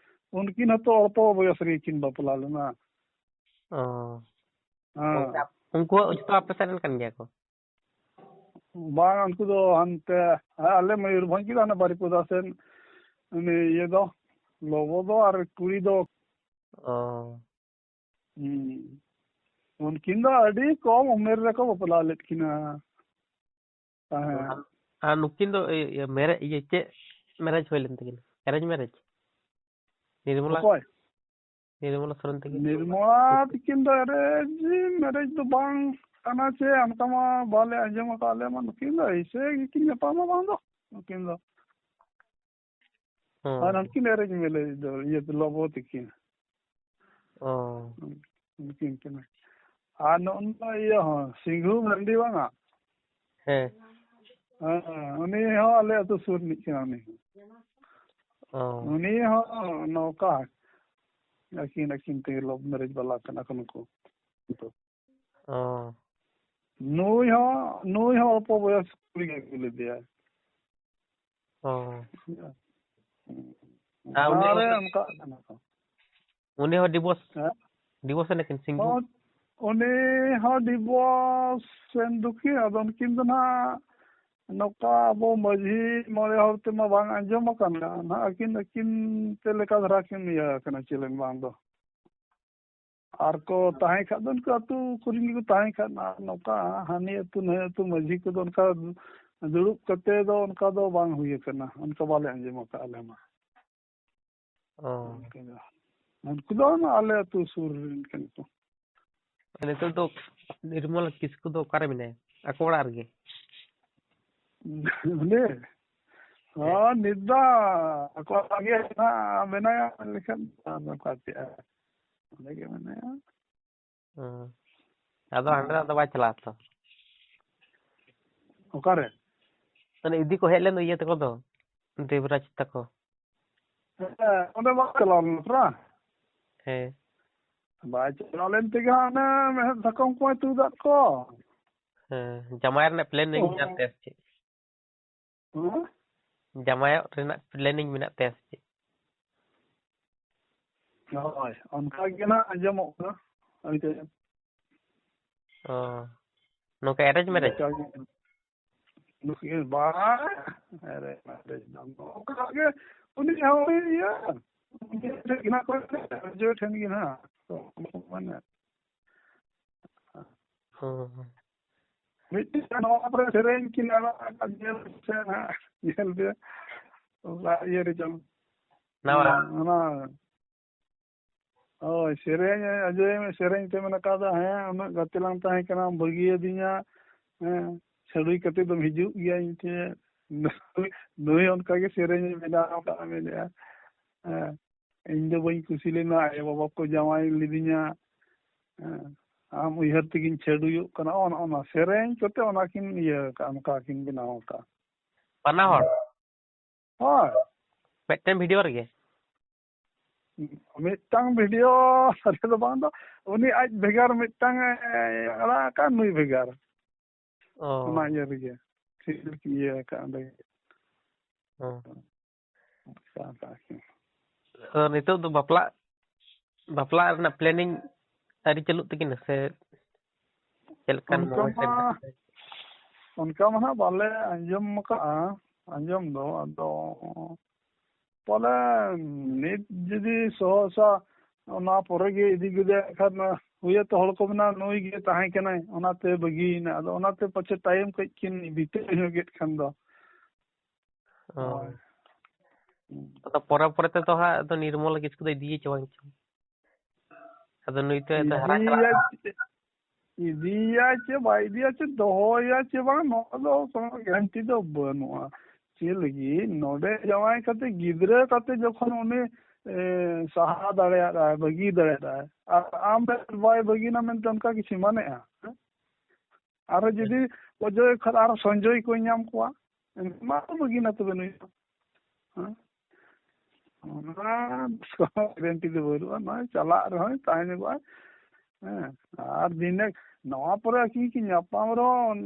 ᱩᱱᱠᱤᱱ ᱦᱚᱸᱛᱚ ᱚᱞᱯᱚ ᱵᱚᱭᱚᱥ ᱨᱮᱜᱮ ᱠᱤᱱ ᱵᱟᱯᱞᱟ ᱞᱮᱱᱟ᱾ ᱚ᱾ ᱦᱮᱸ᱾ ᱩᱱᱠᱩ ᱡᱚᱛᱚ ᱟᱯᱮ ᱥᱮᱫ ᱨᱮᱱ ᱠᱟᱱ ᱜᱮᱭᱟ ᱠᱚ? ᱵᱟᱝ, ᱩᱱᱠᱩ ᱫᱚ ᱦᱟᱱᱛᱮ, ᱦᱮᱸ, ᱟᱞᱮ ᱢᱚᱭᱩᱨᱵᱷᱚᱸᱡᱽ ᱜᱮ, ᱦᱟᱱᱮ ᱵᱟᱨᱤᱯᱚᱫᱟ ᱥᱮᱱ ᱩᱱᱤ ᱤᱭᱟᱹ ᱫᱚ, ᱞᱚᱵᱚ ᱫᱚ ᱟᱨ ᱠᱩᱲᱤ ᱫᱚ᱾ ᱚ᱾ ᱦᱩᱸ᱾ ᱩᱱᱠᱤᱱ ᱫᱚ ᱟᱹᱰᱤ ᱠᱚᱢ ᱩᱢᱮᱨ ᱨᱮᱠᱚ ᱵᱟᱯᱞᱟ ᱞᱮᱫ ᱠᱤᱱᱟ᱾ ᱛᱟᱦᱮᱸᱫ᱾ ᱟᱨ, ᱟᱨ ᱱᱩᱠᱤᱱ ᱫᱚ ᱤᱭᱟᱹ, ᱤᱭᱟᱹ, ᱢᱮᱨᱮ-, ᱤᱭᱟᱹ, ᱪᱮᱫ ᱢᱮᱨᱮᱡᱽ ᱦᱩᱭ ᱞᱮᱱ ᱛᱟᱹᱠᱤᱱᱟ? ᱮᱨᱮᱧᱡᱽ ᱢᱮᱨᱮᱡᱽ? ᱱᱤᱨᱢᱚᱞᱟ? ᱚᱠᱚᱭ? ᱱᱤᱨᱢᱚᱞᱟ ᱥᱚᱨᱮᱱ ᱛᱟᱹᱠᱤᱱ? ᱱᱤᱨᱢᱚᱞᱟ ᱛᱟᱹᱠᱤᱱ ᱫᱚ ᱮᱨᱮᱧᱡᱽ ᱢᱮᱨᱮᱡᱽ ᱫᱚ ᱵᱟᱝ ᱠᱟᱱᱟ ᱪᱮ, ᱚᱱᱠᱟ ᱢᱟ ᱵᱟᱞᱮ ᱟᱸᱡᱚᱢ ᱟᱠᱟᱫ ᱟᱞᱮ ᱢᱟ᱾ ᱱᱩᱠᱤᱱ ᱫᱚ ᱮᱭᱥᱮ ᱜᱮᱠᱤᱱ ᱧᱟᱯᱟᱢᱟ ᱵᱟᱝ ᱫᱚ, ᱱᱩᱠᱤᱱ ᱫᱚ᱾ ᱦᱚᱸ᱾ ᱟᱨ ᱩᱱᱠᱤᱱ ᱮᱨᱮᱧᱡᱽ ᱢᱮᱨᱮᱡᱽ ᱫᱚ, ᱤᱭᱟᱹ, ᱞᱚᱵᱚ ᱛᱟᱹᱠᱤᱱ᱾ ᱚ᱾ ᱩᱱᱠᱤᱱ ᱠᱤᱱ᱾ ᱟᱨ ᱱᱚᱜᱼᱚ ᱱᱚᱣᱟ ᱤᱭᱟᱹ ᱦᱚᱸ, ᱥᱤᱝᱦᱩ ᱢᱟᱨᱰᱤ ᱵᱟᱝᱟ? ᱦᱮᱸ᱾ ᱦᱮᱸ, ᱩᱱᱤ ᱦᱚᱸ ᱟᱞᱮ ᱟᱹᱛᱩ ᱥᱩᱨ ᱨᱤᱱᱤᱡ ᱠᱟᱱᱟ ᱩᱱᱤ ᱦᱚᱸ᱾ ᱚ᱾ ᱩᱱᱤ ᱦᱚᱸ ᱱᱚᱝᱠᱟ ᱟᱹᱠᱤᱱ, ᱟᱹᱠᱤᱱ ᱛᱮᱜᱮ love marriage ᱵᱟᱞᱟ ᱠᱟᱱᱟ ᱠᱚ ᱱᱩᱠᱩ᱾ ᱚ᱾ ᱱᱩᱭ ᱦᱚᱸ, ᱱᱩᱭ ᱦᱚᱸ ᱚᱞᱯᱚ ᱵᱚᱭᱚᱥ ᱠᱩᱲᱤ ᱜᱮ ᱟᱹᱜᱩ ᱞᱮᱫᱮᱭᱟᱭ᱾ ᱚ᱾ ᱟᱨ ᱩᱱᱤ ᱚᱱᱟᱨᱮ ᱦᱚᱸ, ᱚᱱᱠᱟᱜ ᱠᱟᱱᱟ ᱠᱚ᱾ ᱩᱱᱤ ᱦᱚᱸ divorce, ᱦᱮᱸ? Divorce ᱮᱱᱟ ᱠᱤᱱ ᱥᱤᱝᱦᱩ? ᱦᱚᱸ, ᱩᱱᱤ ᱦᱚᱸ divorce ᱮᱱ ᱫᱚᱠᱤᱱ, ᱟᱫᱚ ᱩᱱᱠᱤᱱ ᱫᱚ ᱱᱟᱦᱟᱜ ᱱᱚᱝᱠᱟ ᱟᱵᱚ ᱢᱟᱹᱡᱷᱤ ᱢᱚᱬᱮ ᱦᱚᱲ ᱛᱮᱢᱟ ᱵᱟᱝ ᱟᱸᱡᱚᱢ ᱟᱠᱟᱱᱟ, ᱱᱟᱦᱟᱜ ᱟᱹᱠᱤᱱ, ᱟᱹᱠᱤᱱ ᱛᱮ ᱞᱮᱠᱟ ᱫᱷᱟᱨᱟ ᱠᱤᱱ ᱤᱭᱟᱹ ᱟᱠᱟᱱᱟ ᱪᱮᱞᱮᱱ ᱵᱟᱝ ᱫᱚ᱾ ᱟᱨ ᱠᱚ ᱛᱟᱦᱮᱸ ᱠᱷᱟᱱ ᱫᱚ ᱩᱱᱠᱩ ᱟᱹᱛᱩ ᱠᱚᱨᱮᱱ ᱜᱮᱠᱚ ᱛᱟᱦᱮᱸ ᱠᱷᱟᱱ, ᱟᱨ ᱱᱚᱝᱠᱟ ᱦᱟᱹᱱᱤ ᱟᱹᱛᱩ ᱱᱟᱹᱭ ᱟᱹᱛᱩ ᱢᱟᱹᱡᱷᱤ ᱠᱚᱫᱚ ᱚᱱᱠᱟ ᱫᱩᱲᱩᱵ ᱠᱟᱛᱮ ᱫᱚ ᱚᱱᱠᱟ ᱫᱚ ᱵᱟᱝ ᱦᱩᱭ ᱟᱠᱟᱱᱟ, ᱚᱱᱠᱟ ᱵᱟᱞᱮ ᱟᱸᱡᱚᱢ ᱟᱠᱟᱫᱼᱟ ᱟᱞᱮ ᱢᱟ᱾ ᱚ᱾ ᱚᱱᱠᱟ ᱫᱚ᱾ ᱩᱱᱠᱩ ᱫᱚ ᱚᱱᱟ ᱟᱞᱮ ᱟᱹᱛᱩ ᱥᱩᱨ ᱨᱮᱱ ᱠᱟᱱᱟ ᱠᱚ᱾ ᱱᱤᱛᱚᱜ ᱫᱚ ᱱᱤᱨᱢᱚᱞ ᱠᱤᱥᱠᱩ ᱫᱚ ᱚᱠᱟᱨᱮ ᱢᱮᱱᱟᱭᱟ? ᱟᱠᱚ ᱚᱲᱟᱜ ᱨᱮᱜᱮ? ᱩᱱᱤ? ᱦᱮᱸ᱾ ᱦᱚᱸ, ᱱᱤᱛ ᱫᱚ ᱟᱠᱚ ᱚᱲᱟᱜ ᱨᱮᱜᱮ ᱦᱮᱱᱟᱜ, ᱢᱮᱱᱟᱭᱟ, ᱢᱮᱱ ᱞᱮᱠᱷᱟᱱ ᱟᱫᱚ ᱚᱠᱟ ᱪᱮᱫ ᱟᱨ ᱚᱸᱰᱮ ᱜᱮ ᱢᱮᱱᱟᱭᱟ᱾ ᱦᱩᱸ᱾ ᱟᱫᱚ ᱦᱟᱸᱰᱮ ᱫᱚ ᱟᱫᱚ ᱵᱟᱭ ᱪᱟᱞᱟᱜᱼᱟ ᱛᱚ? ᱚᱠᱟᱨᱮ? ᱚᱱᱮ ᱤᱫᱤ ᱠᱚ ᱦᱮᱡ ᱞᱮᱱ ᱫᱚ ᱤᱭᱟᱹ ᱛᱟᱠᱚ ᱫᱚ, ᱫᱮᱵᱽᱨᱟᱡᱽ ᱛᱟᱠᱚ᱾ ᱦᱮᱸ, ᱚᱸᱰᱮ ᱵᱟᱭ ᱪᱟᱞᱟᱣ ᱞᱮᱱᱟ ᱯᱨᱟ? ᱦᱮᱸ᱾ ᱵᱟᱭ ᱪᱟᱞᱟᱣ ᱞᱮᱱ ᱛᱮᱜᱮ ᱦᱟᱸᱜ ᱚᱱᱮ ᱢᱮᱲᱦᱮᱫ ᱥᱟᱠᱟᱢ ᱠᱚᱭ ᱛᱩᱫᱟᱫ ᱠᱚ᱾ ᱦᱮᱸ, ᱡᱟᱢᱟᱭ ᱨᱮᱱᱟᱜ planning ᱚ᱾ ᱢᱮᱱᱟᱜ ᱛᱟᱭᱟ ᱥᱮ ᱪᱮᱫ? ᱦᱮᱸ? ᱡᱟᱢᱟᱭᱚᱜ ᱨᱮᱱᱟᱜ planning ᱢᱮᱱᱟᱜ ᱛᱟᱭᱟ ᱥᱮ ᱪᱮᱫ? ᱦᱳᱭ, ᱚᱱᱠᱟ ᱜᱮ ᱱᱟᱜ ᱟᱸᱡᱚᱢᱚᱜ ᱠᱟᱱᱟ᱾ ᱦᱳᱭ ᱥᱮ᱾ ᱚ, ᱱᱚᱝᱠᱟ arrange marriage? ᱚᱱᱠᱟ ᱜᱮ᱾ ᱱᱩᱠᱤᱱ ᱵᱟᱝ, ᱟᱨᱮ ᱢᱟᱨᱮ ᱫᱚ ᱱᱚᱝᱠᱟ ᱜᱮ, ᱩᱱᱤ ᱦᱚᱸ ᱤᱭᱟᱹ, ᱩᱱᱤ ᱴᱷᱮᱱ ᱜᱮ ᱱᱟᱜ ᱠᱚ, ᱚᱡᱚᱭ ᱴᱷᱮᱱ ᱜᱮ ᱱᱟᱜ ᱠᱚ, ᱢᱟᱱᱮ᱾ ᱦᱩᱸ, ᱦᱩᱸ᱾ ᱢᱤᱫᱴᱮᱱ ᱱᱚᱣᱟ ᱠᱚᱨᱮ ᱥᱮᱨᱮᱧ ᱠᱤᱱ ᱟᱲᱟᱜ ᱟᱠᱟᱫ, ᱧᱮᱞ ᱯᱮᱥᱮ ᱱᱟᱜ, ᱧᱮᱞ ᱯᱮ, ᱚᱱᱟ ᱤᱭᱟᱹ ᱨᱮ ᱪᱚᱝ᱾ ᱱᱟᱣᱟ? ᱚᱱᱟ ᱦᱳᱭ, ᱥᱮᱨᱮᱧ ᱟᱸᱡᱚᱢ, ᱥᱮᱨᱮᱧ ᱛᱮ ᱢᱮᱱ ᱠᱟᱫᱟ, ᱦᱮᱸ, ᱩᱱᱟᱹᱜ ᱜᱟᱛᱮ ᱞᱟᱝ ᱛᱟᱦᱮᱸ ᱠᱟᱱᱟ, ᱵᱟᱹᱜᱤᱭᱟᱹᱫᱤᱧᱟ, ᱦᱮᱸ, ᱪᱷᱟᱹᱰᱩᱭ ᱠᱟᱛᱮ ᱫᱚᱢ ᱦᱤᱡᱩᱜ ᱜᱮᱭᱟ ᱤᱧ ᱴᱷᱮᱱ᱾ ᱱᱩᱭ ᱚᱱᱠᱟ ᱜᱮ ᱥᱮᱨᱮᱧ ᱮ ᱵᱮᱱᱟᱣ ᱠᱟᱜᱼᱟ, ᱢᱮᱱᱮᱫᱼᱟ, ᱦᱮᱸ, "ᱤᱧ ᱫᱚ ᱵᱟᱹᱧ ᱠᱩᱥᱤ ᱞᱮᱱᱟ, ᱟᱭᱳ ᱵᱟᱵᱟ ᱠᱚ ᱡᱟᱶᱟᱭ ᱞᱤᱫᱤᱧᱟ, ᱦᱮᱸ, ᱟᱢ ᱩᱭᱦᱟᱹᱨ ᱛᱮᱜᱤᱧ ᱪᱷᱟᱹᱰᱩᱭᱚᱜ ᱠᱟᱱᱟ", ᱚᱱ-, ᱚᱱᱟ ᱥᱮᱨᱮᱧ ᱠᱚᱛᱮ ᱚᱱᱟ ᱠᱤᱱ ᱤᱭᱟᱹ ᱠᱟᱜᱼᱟ, ᱚᱱᱠᱟ ᱠᱤᱱ ᱵᱮᱱᱟᱣ ᱠᱟᱜᱼᱟ᱾ ᱵᱟᱱᱟ ᱦᱚᱲ? ᱦᱳᱭ᱾ ᱢᱤᱫᱴᱮᱱ video ᱨᱮᱜᱮ? ᱢᱤᱫᱴᱟᱝ video ᱨᱮᱫᱚ ᱵᱟᱝ ᱫᱚ, ᱩᱱᱤ ᱟᱡ ᱵᱷᱮᱜᱟᱨ ᱢᱤᱫᱴᱟᱝ ᱮ ᱟᱲᱟᱜ ᱟᱠᱟᱫ, ᱱᱩᱭ ᱵᱷᱮᱜᱟᱨ᱾ ᱚ᱾ ᱚᱱᱟ ᱤᱭᱟᱹ ᱨᱮᱜᱮ᱾ ᱴᱷᱤᱠ ᱤᱭᱟᱹ ᱟᱠᱟᱫ ᱚᱸᱰᱮ᱾ ᱦᱚᱸ᱾ ᱚᱱᱠᱟ ᱟᱠᱟᱫ ᱠᱤᱱ᱾ ᱟᱫᱚ ᱱᱤᱛᱚᱜ ᱫᱚ ᱵᱟᱯᱞᱟ, ᱵᱟᱯᱞᱟ ᱨᱮᱱᱟᱜ planning ᱟᱹᱣᱨᱤ ᱪᱟᱹᱞᱩᱜ ᱛᱟᱹᱠᱤᱱᱟ ᱥᱮ ᱪᱮᱫ ᱞᱮᱠᱟᱱ ᱚᱱᱠᱟ ᱢᱚᱦᱚᱨ ᱢᱟ, ᱥᱮᱴᱮᱨ? ᱚᱱᱠᱟ ᱢᱟ ᱱᱟᱦᱟᱜ ᱵᱟᱞᱮ ᱟᱸᱡᱚᱢ ᱟᱠᱟᱫᱼᱟ, ᱟᱸᱡᱚᱢ ᱫᱚ, ᱟᱫᱚ ᱯᱟᱞᱮ ᱱᱤᱛ ᱡᱩᱫᱤ ᱥᱚᱦᱚᱥᱟ ᱚᱱᱟ ᱯᱚᱨᱮ ᱜᱮ ᱤᱫᱤ ᱠᱮᱫᱮ ᱠᱷᱟᱱ, ᱦᱩᱭᱟᱛᱚ ᱦᱚᱲ ᱠᱚ ᱢᱮᱱᱟ, "ᱱᱩᱭ ᱜᱮ ᱛᱟᱦᱮᱸ ᱠᱟᱱᱟᱭ, ᱚᱱᱟᱛᱮ ᱵᱟᱹᱜᱤᱭᱮᱱᱟ", ᱟᱫᱚ ᱚᱱᱟᱛᱮ ᱯᱟᱪᱷᱮ time ᱠᱟᱹᱡ ᱠᱤᱱ ᱵᱤᱛᱟᱹᱣ ᱧᱚᱜᱮᱫ ᱠᱷᱟᱱ ᱫᱚ᱾ ᱚ᱾ ᱦᱳᱭ᱾ ᱦᱩᱸ᱾ ᱟᱫᱚ ᱯᱚᱨᱮ ᱯᱚᱨᱮ ᱛᱮᱫᱚ ᱦᱟᱸᱜ ᱟᱫᱚ ᱱᱤᱨᱢᱚᱞ ᱠᱤᱥᱠᱩ ᱫᱚ ᱤᱫᱤᱭᱮ ᱪᱚ ᱵᱟᱝ ᱪᱚ? ᱟᱫᱚ ᱱᱩᱭ ᱛᱚ ᱮᱛᱚ ᱦᱟᱨᱟ ᱤᱫᱤᱭᱟᱭ ᱪᱟᱞᱟᱜ ᱪᱮ-, ᱤᱫᱤᱭᱟᱭ ᱪᱮ ᱵᱟᱭ ᱤᱫᱤᱭᱟ ᱪᱮ ᱫᱚᱦᱚᱭᱟ ᱪᱮ ᱵᱟᱝ, ᱱᱚᱣᱟ ᱫᱚ ᱠᱳᱱᱳ guarantee ᱫᱚ ᱵᱟᱹᱱᱩᱜᱼᱟ᱾ ᱪᱮᱫ ᱞᱟᱹᱜᱤᱫ? ᱱᱚᱰᱮ ᱡᱟᱶᱟᱭ ᱠᱟᱛᱮ, ᱜᱤᱫᱽᱨᱟᱹ ᱠᱟᱛᱮ ᱡᱚᱠᱷᱚᱱ ᱩᱱᱤ, ᱮ, ᱥᱟᱦᱟ ᱫᱟᱲᱮᱭᱟᱜᱼᱟᱭ, ᱵᱟᱹᱜᱤ ᱫᱟᱲᱮᱭᱟᱜᱼᱟᱭ, ᱟᱨ ᱟᱢ ᱵᱟᱭ ᱵᱟᱹᱜᱤᱱᱟ ᱢᱮᱱᱛᱮ ᱚᱱᱠᱟ ᱠᱤᱪᱷᱩ ᱢᱟᱱᱮᱜᱼᱟ? ᱦᱮᱸ? ᱟᱨᱚ ᱡᱩᱫᱤ ᱚᱡᱚᱭ ᱠᱷᱟᱱ ᱟᱨᱚ ᱥᱚᱧᱡᱚᱭ ᱠᱚ ᱧᱟᱢ ᱠᱚᱣᱟ, ᱮᱱᱠᱷᱟᱱ ᱢᱟ ᱵᱟᱹᱜᱤᱱᱟ ᱛᱚᱵᱮ ᱱᱩᱭ ᱫᱚ᱾ ᱦᱮᱸ? ᱚᱱᱟ ᱠᱳᱱᱳ guarantee ᱫᱚ ᱵᱟᱹᱱᱩᱜᱼᱟ, ᱱᱚᱜᱼᱚᱭ ᱪᱟᱞᱟᱜ ᱨᱮᱦᱚᱸᱭ ᱛᱟᱦᱮᱸ ᱧᱚᱜᱚᱜᱼᱟᱭ᱾ ᱦᱮᱸ, ᱟᱨ ᱫᱤᱱᱮ ᱱᱚᱣᱟ ᱯᱚᱨᱮ ᱟᱹᱠᱤᱱ ᱠᱤᱱ ᱧᱟᱯᱟᱢ ᱨᱮᱦᱚᱸ,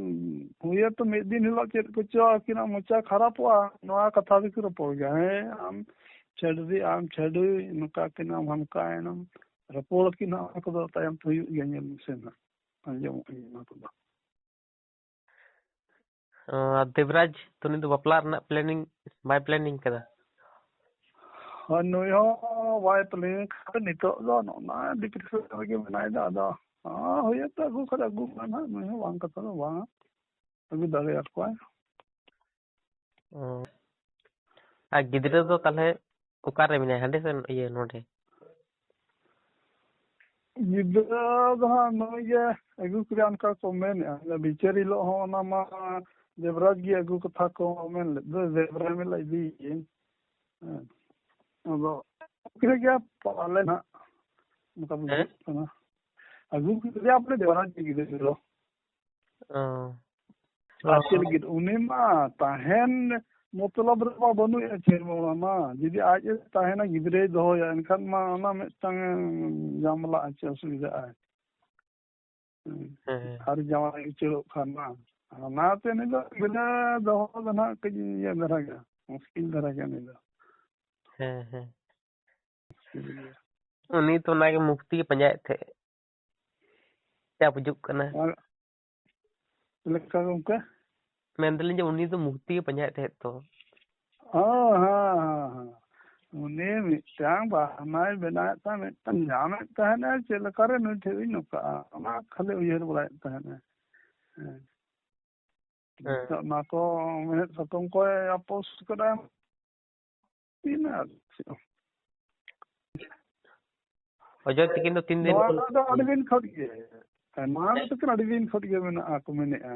ᱦᱩᱭᱟᱛᱚ ᱢᱤᱫ ᱫᱤᱱ ᱦᱤᱞᱳᱜ ᱪᱮᱫ ᱠᱚᱪᱚ ᱟᱹᱠᱤᱱᱟᱜ ᱢᱚᱪᱟ ᱠᱷᱟᱨᱟᱯᱚᱜᱼᱟ, ᱱᱚᱣᱟ ᱠᱟᱛᱷᱟ ᱫᱚᱠᱤᱱ ᱨᱚᱯᱚᱲ ᱜᱮᱭᱟ᱾ ᱦᱮᱸ, ᱟᱢ ᱪᱷᱟᱹᱰᱣᱤ, ᱟᱢ ᱪᱷᱟᱹᱰᱣᱤ, ᱱᱚᱝᱠᱟ ᱠᱤᱱᱟᱢ, ᱦᱟᱱᱠᱟᱭᱮᱱᱟᱢ, ᱨᱚᱯᱚᱲ ᱟᱹᱠᱤᱱ ᱦᱟᱸᱜ, ᱚᱱᱟ ᱠᱚᱫᱚ ᱛᱟᱭᱚᱢ ᱛᱮ ᱦᱩᱭᱩᱜ ᱜᱮᱭᱟ, ᱧᱮᱞ ᱢᱮᱥᱮ ᱱᱟᱜ᱾ ᱟᱸᱡᱚᱢᱚᱜ ᱜᱮᱭᱟ ᱚᱱᱟ ᱠᱚᱫᱚ᱾ ᱚ, ᱟᱨ ᱫᱮᱵᱽᱨᱟᱡᱽ ᱛᱚ ᱩᱱᱤ ᱫᱚ ᱵᱟᱯᱞᱟ ᱨᱮᱱᱟᱜ planning ᱵᱟᱭ planning ᱠᱟᱫᱟ? ᱦᱳᱭ, ᱱᱩᱭ ᱦᱚᱸ ᱵᱟᱭ planning ᱠᱟᱫᱟ᱾ ᱱᱤᱛᱚᱜ ᱫᱚ ᱱᱚᱜᱼᱚ ᱱᱟ depression ᱨᱮᱜᱮ ᱢᱮᱱᱟᱭ ᱫᱚ᱾ ᱟᱫᱚ ᱦᱚᱸ, ᱦᱩᱭᱩᱜ ᱛᱮ ᱟᱹᱜᱩ ᱠᱷᱟᱱ ᱟᱹᱜᱩ ᱠᱚᱣᱟ ᱱᱟᱦᱟᱜ, ᱱᱩᱭ ᱦᱚᱸ ᱵᱟᱝ ᱠᱟᱛᱷᱟ ᱫᱚ ᱵᱟᱝ ᱟᱹᱜᱩ ᱫᱟᱲᱮᱭᱟᱠᱚᱣᱟᱭ᱾ ᱚ᱾ ᱟᱨ ᱜᱤᱫᱽᱨᱟᱹ ᱫᱚ ᱛᱟᱦᱞᱮ ᱚᱠᱟᱨᱮ ᱢᱮᱱᱟᱭᱟ, ᱦᱟᱸᱰᱮ ᱥᱮ ᱤᱭᱟᱹ ᱱᱚᱰᱮ? ᱜᱤᱫᱽᱨᱟᱹ ᱫᱚ ᱦᱟᱸᱜ ᱱᱩᱭ ᱜᱮ ᱟᱹᱜᱩ ᱠᱮᱫᱟ, ᱚᱱᱠᱟ ᱠᱚ ᱢᱮᱱᱮᱫᱼᱟ᱾ ᱵᱤᱪᱟᱹᱨ ᱦᱤᱞᱳᱜ ᱦᱚᱸ ᱚᱱᱟ ᱢᱟ ᱫᱮᱵᱽᱨᱟᱡᱽ ᱜᱮ ᱟᱹᱜᱩ ᱠᱟᱛᱷᱟ ᱠᱚ ᱢᱮᱱ ᱞᱮᱫ ᱫᱚ, ᱫᱮᱵᱽᱨᱟᱡᱽ ᱢᱮᱞᱟ ᱤᱫᱤᱭᱮᱭᱟᱹᱧ᱾ ᱦᱮᱸ᱾ ᱟᱫᱚ ᱟᱹᱜᱩ ᱠᱮᱫᱮ ᱜᱮᱭᱟ ᱯᱟᱞᱮ ᱱᱟᱜ, ᱚᱱᱠᱟ ᱦᱮᱸ? ᱵᱩᱡᱷᱟᱹᱜ ᱠᱟᱱᱟ᱾ ᱟᱹᱜᱩ ᱠᱮᱫᱮᱭᱟ ᱯᱟᱞᱮ ᱫᱮᱵᱽᱨᱟᱡᱽ ᱜᱮ ᱜᱤᱫᱽᱨᱟᱹ ᱫᱚ᱾ ᱚ᱾ ᱟᱨ ᱪᱮᱫ ᱞᱟᱹᱜᱤᱫ? ᱩᱱᱤ ᱢᱟ ᱛᱟᱦᱮᱱ ᱢᱚᱛᱞᱚᱵ ᱨᱮᱢᱟ ᱵᱟᱹᱱᱩᱜᱼᱟ ᱪᱮᱫ ᱦᱚᱸ, ᱚᱱᱟ ᱢᱟ ᱡᱩᱫᱤ ᱟᱡ ᱮ ᱛᱟᱦᱮᱱᱟ, ᱜᱤᱫᱽᱨᱟᱹᱭ ᱫᱚᱦᱚᱭᱟ, ᱮᱱᱠᱷᱟᱱ ᱢᱟ ᱚᱱᱟ ᱢᱤᱫᱴᱟᱝ ᱡᱟᱢᱞᱟᱜᱼᱟ, ᱪᱮᱫ ᱚᱥᱩᱵᱤᱫᱷᱟᱜᱼᱟ? ᱦᱮᱸ᱾ ᱟᱨ ᱡᱟᱶᱟᱭ ᱩᱪᱟᱹᱲᱚᱜ ᱠᱷᱟᱱ ᱢᱟ, ᱚᱱᱟᱛᱮ ᱩᱱᱤ ᱫᱚ ᱵᱤᱱᱟᱹ ᱫᱚᱦᱚ ᱫᱚ ᱱᱟᱦᱟᱜ ᱠᱟᱹᱡ ᱤᱭᱟᱹ ᱫᱷᱟᱨᱟ ᱜᱮᱭᱟ, ᱢᱩᱥᱠᱤᱞ ᱫᱷᱟᱨᱟ ᱜᱮᱭᱟ ᱩᱱᱤ ᱫᱚ᱾ ᱦᱮᱸ, ᱦᱮᱸ᱾ ᱩᱱᱤ ᱛᱚ ᱚᱱᱟᱜᱮ ᱢᱩᱠᱛᱤ ᱜᱮ ᱯᱟᱸᱡᱟᱭᱮᱫ ᱛᱟᱦᱮᱸᱫ᱾ ᱪᱟ ᱵᱩᱡᱩᱜ ᱠᱟᱱᱟ᱾ ᱟᱨ ᱪᱮᱫ ᱞᱮᱠᱟ ᱜᱚᱢᱠᱮ? ᱢᱮᱱᱫᱟᱞᱤᱧ ᱡᱮ ᱩᱱᱤ ᱫᱚ ᱢᱩᱠᱛᱤ ᱜᱮ ᱯᱟᱸᱡᱟᱭᱮᱫ ᱛᱟᱦᱮᱸᱫ ᱛᱚ᱾ ᱦᱮᱸ, ᱦᱮᱸ, ᱦᱮᱸ, ᱦᱮᱸ᱾ ᱩᱱᱤ ᱢᱤᱫᱴᱟᱝ ᱵᱟᱦᱟᱱᱟᱭ ᱵᱮᱱᱟᱣᱮᱫ ᱛᱟᱦᱮᱸᱫ, ᱢᱤᱫᱴᱟᱝ ᱧᱟᱢᱮᱫ ᱛᱟᱦᱮᱱᱟᱭ, ᱪᱮᱫ ᱞᱮᱠᱟᱨᱮ ᱱᱩᱭ ᱴᱷᱮᱡ ᱤᱧ ᱱᱚᱝᱠᱟᱜᱼᱟ, ᱚᱱᱟ ᱠᱷᱟᱹᱞᱤ ᱩᱭᱦᱟᱹᱨ ᱵᱟᱲᱟᱭᱮᱫ ᱛᱟᱦᱮᱱᱟᱭ᱾ ᱦᱮᱸ᱾ ᱦᱮᱸ᱾ ᱱᱤᱛᱚᱜ ᱚᱱᱟ ᱠᱚ ᱢᱮᱲᱦᱮᱫ ᱥᱟᱠᱚᱢ ᱠᱚᱭ ᱟᱯᱳᱥ ᱠᱟᱫᱟ᱾ ᱛᱤᱱᱟᱹᱜ ᱟᱨ ᱪᱮᱫ? ᱚᱡᱚᱭ ᱛᱤᱠᱤᱱ ᱫᱚ ᱛᱤᱱ ᱫᱤᱱ ᱱᱚᱣᱟ ᱠᱷᱚᱱ? ᱫᱚ ᱟᱹᱰᱤ ᱫᱤᱱ ᱠᱷᱚᱱ ᱜᱮ᱾ ᱱᱚᱣᱟ ᱫᱚ ᱛᱟᱹᱠᱤᱱ ᱟᱹᱰᱤ ᱫᱤᱱ ᱠᱷᱚᱱ ᱜᱮ ᱢᱮᱱᱟᱜᱼᱟ ᱠᱚ ᱢᱮᱱᱮᱫᱼᱟ᱾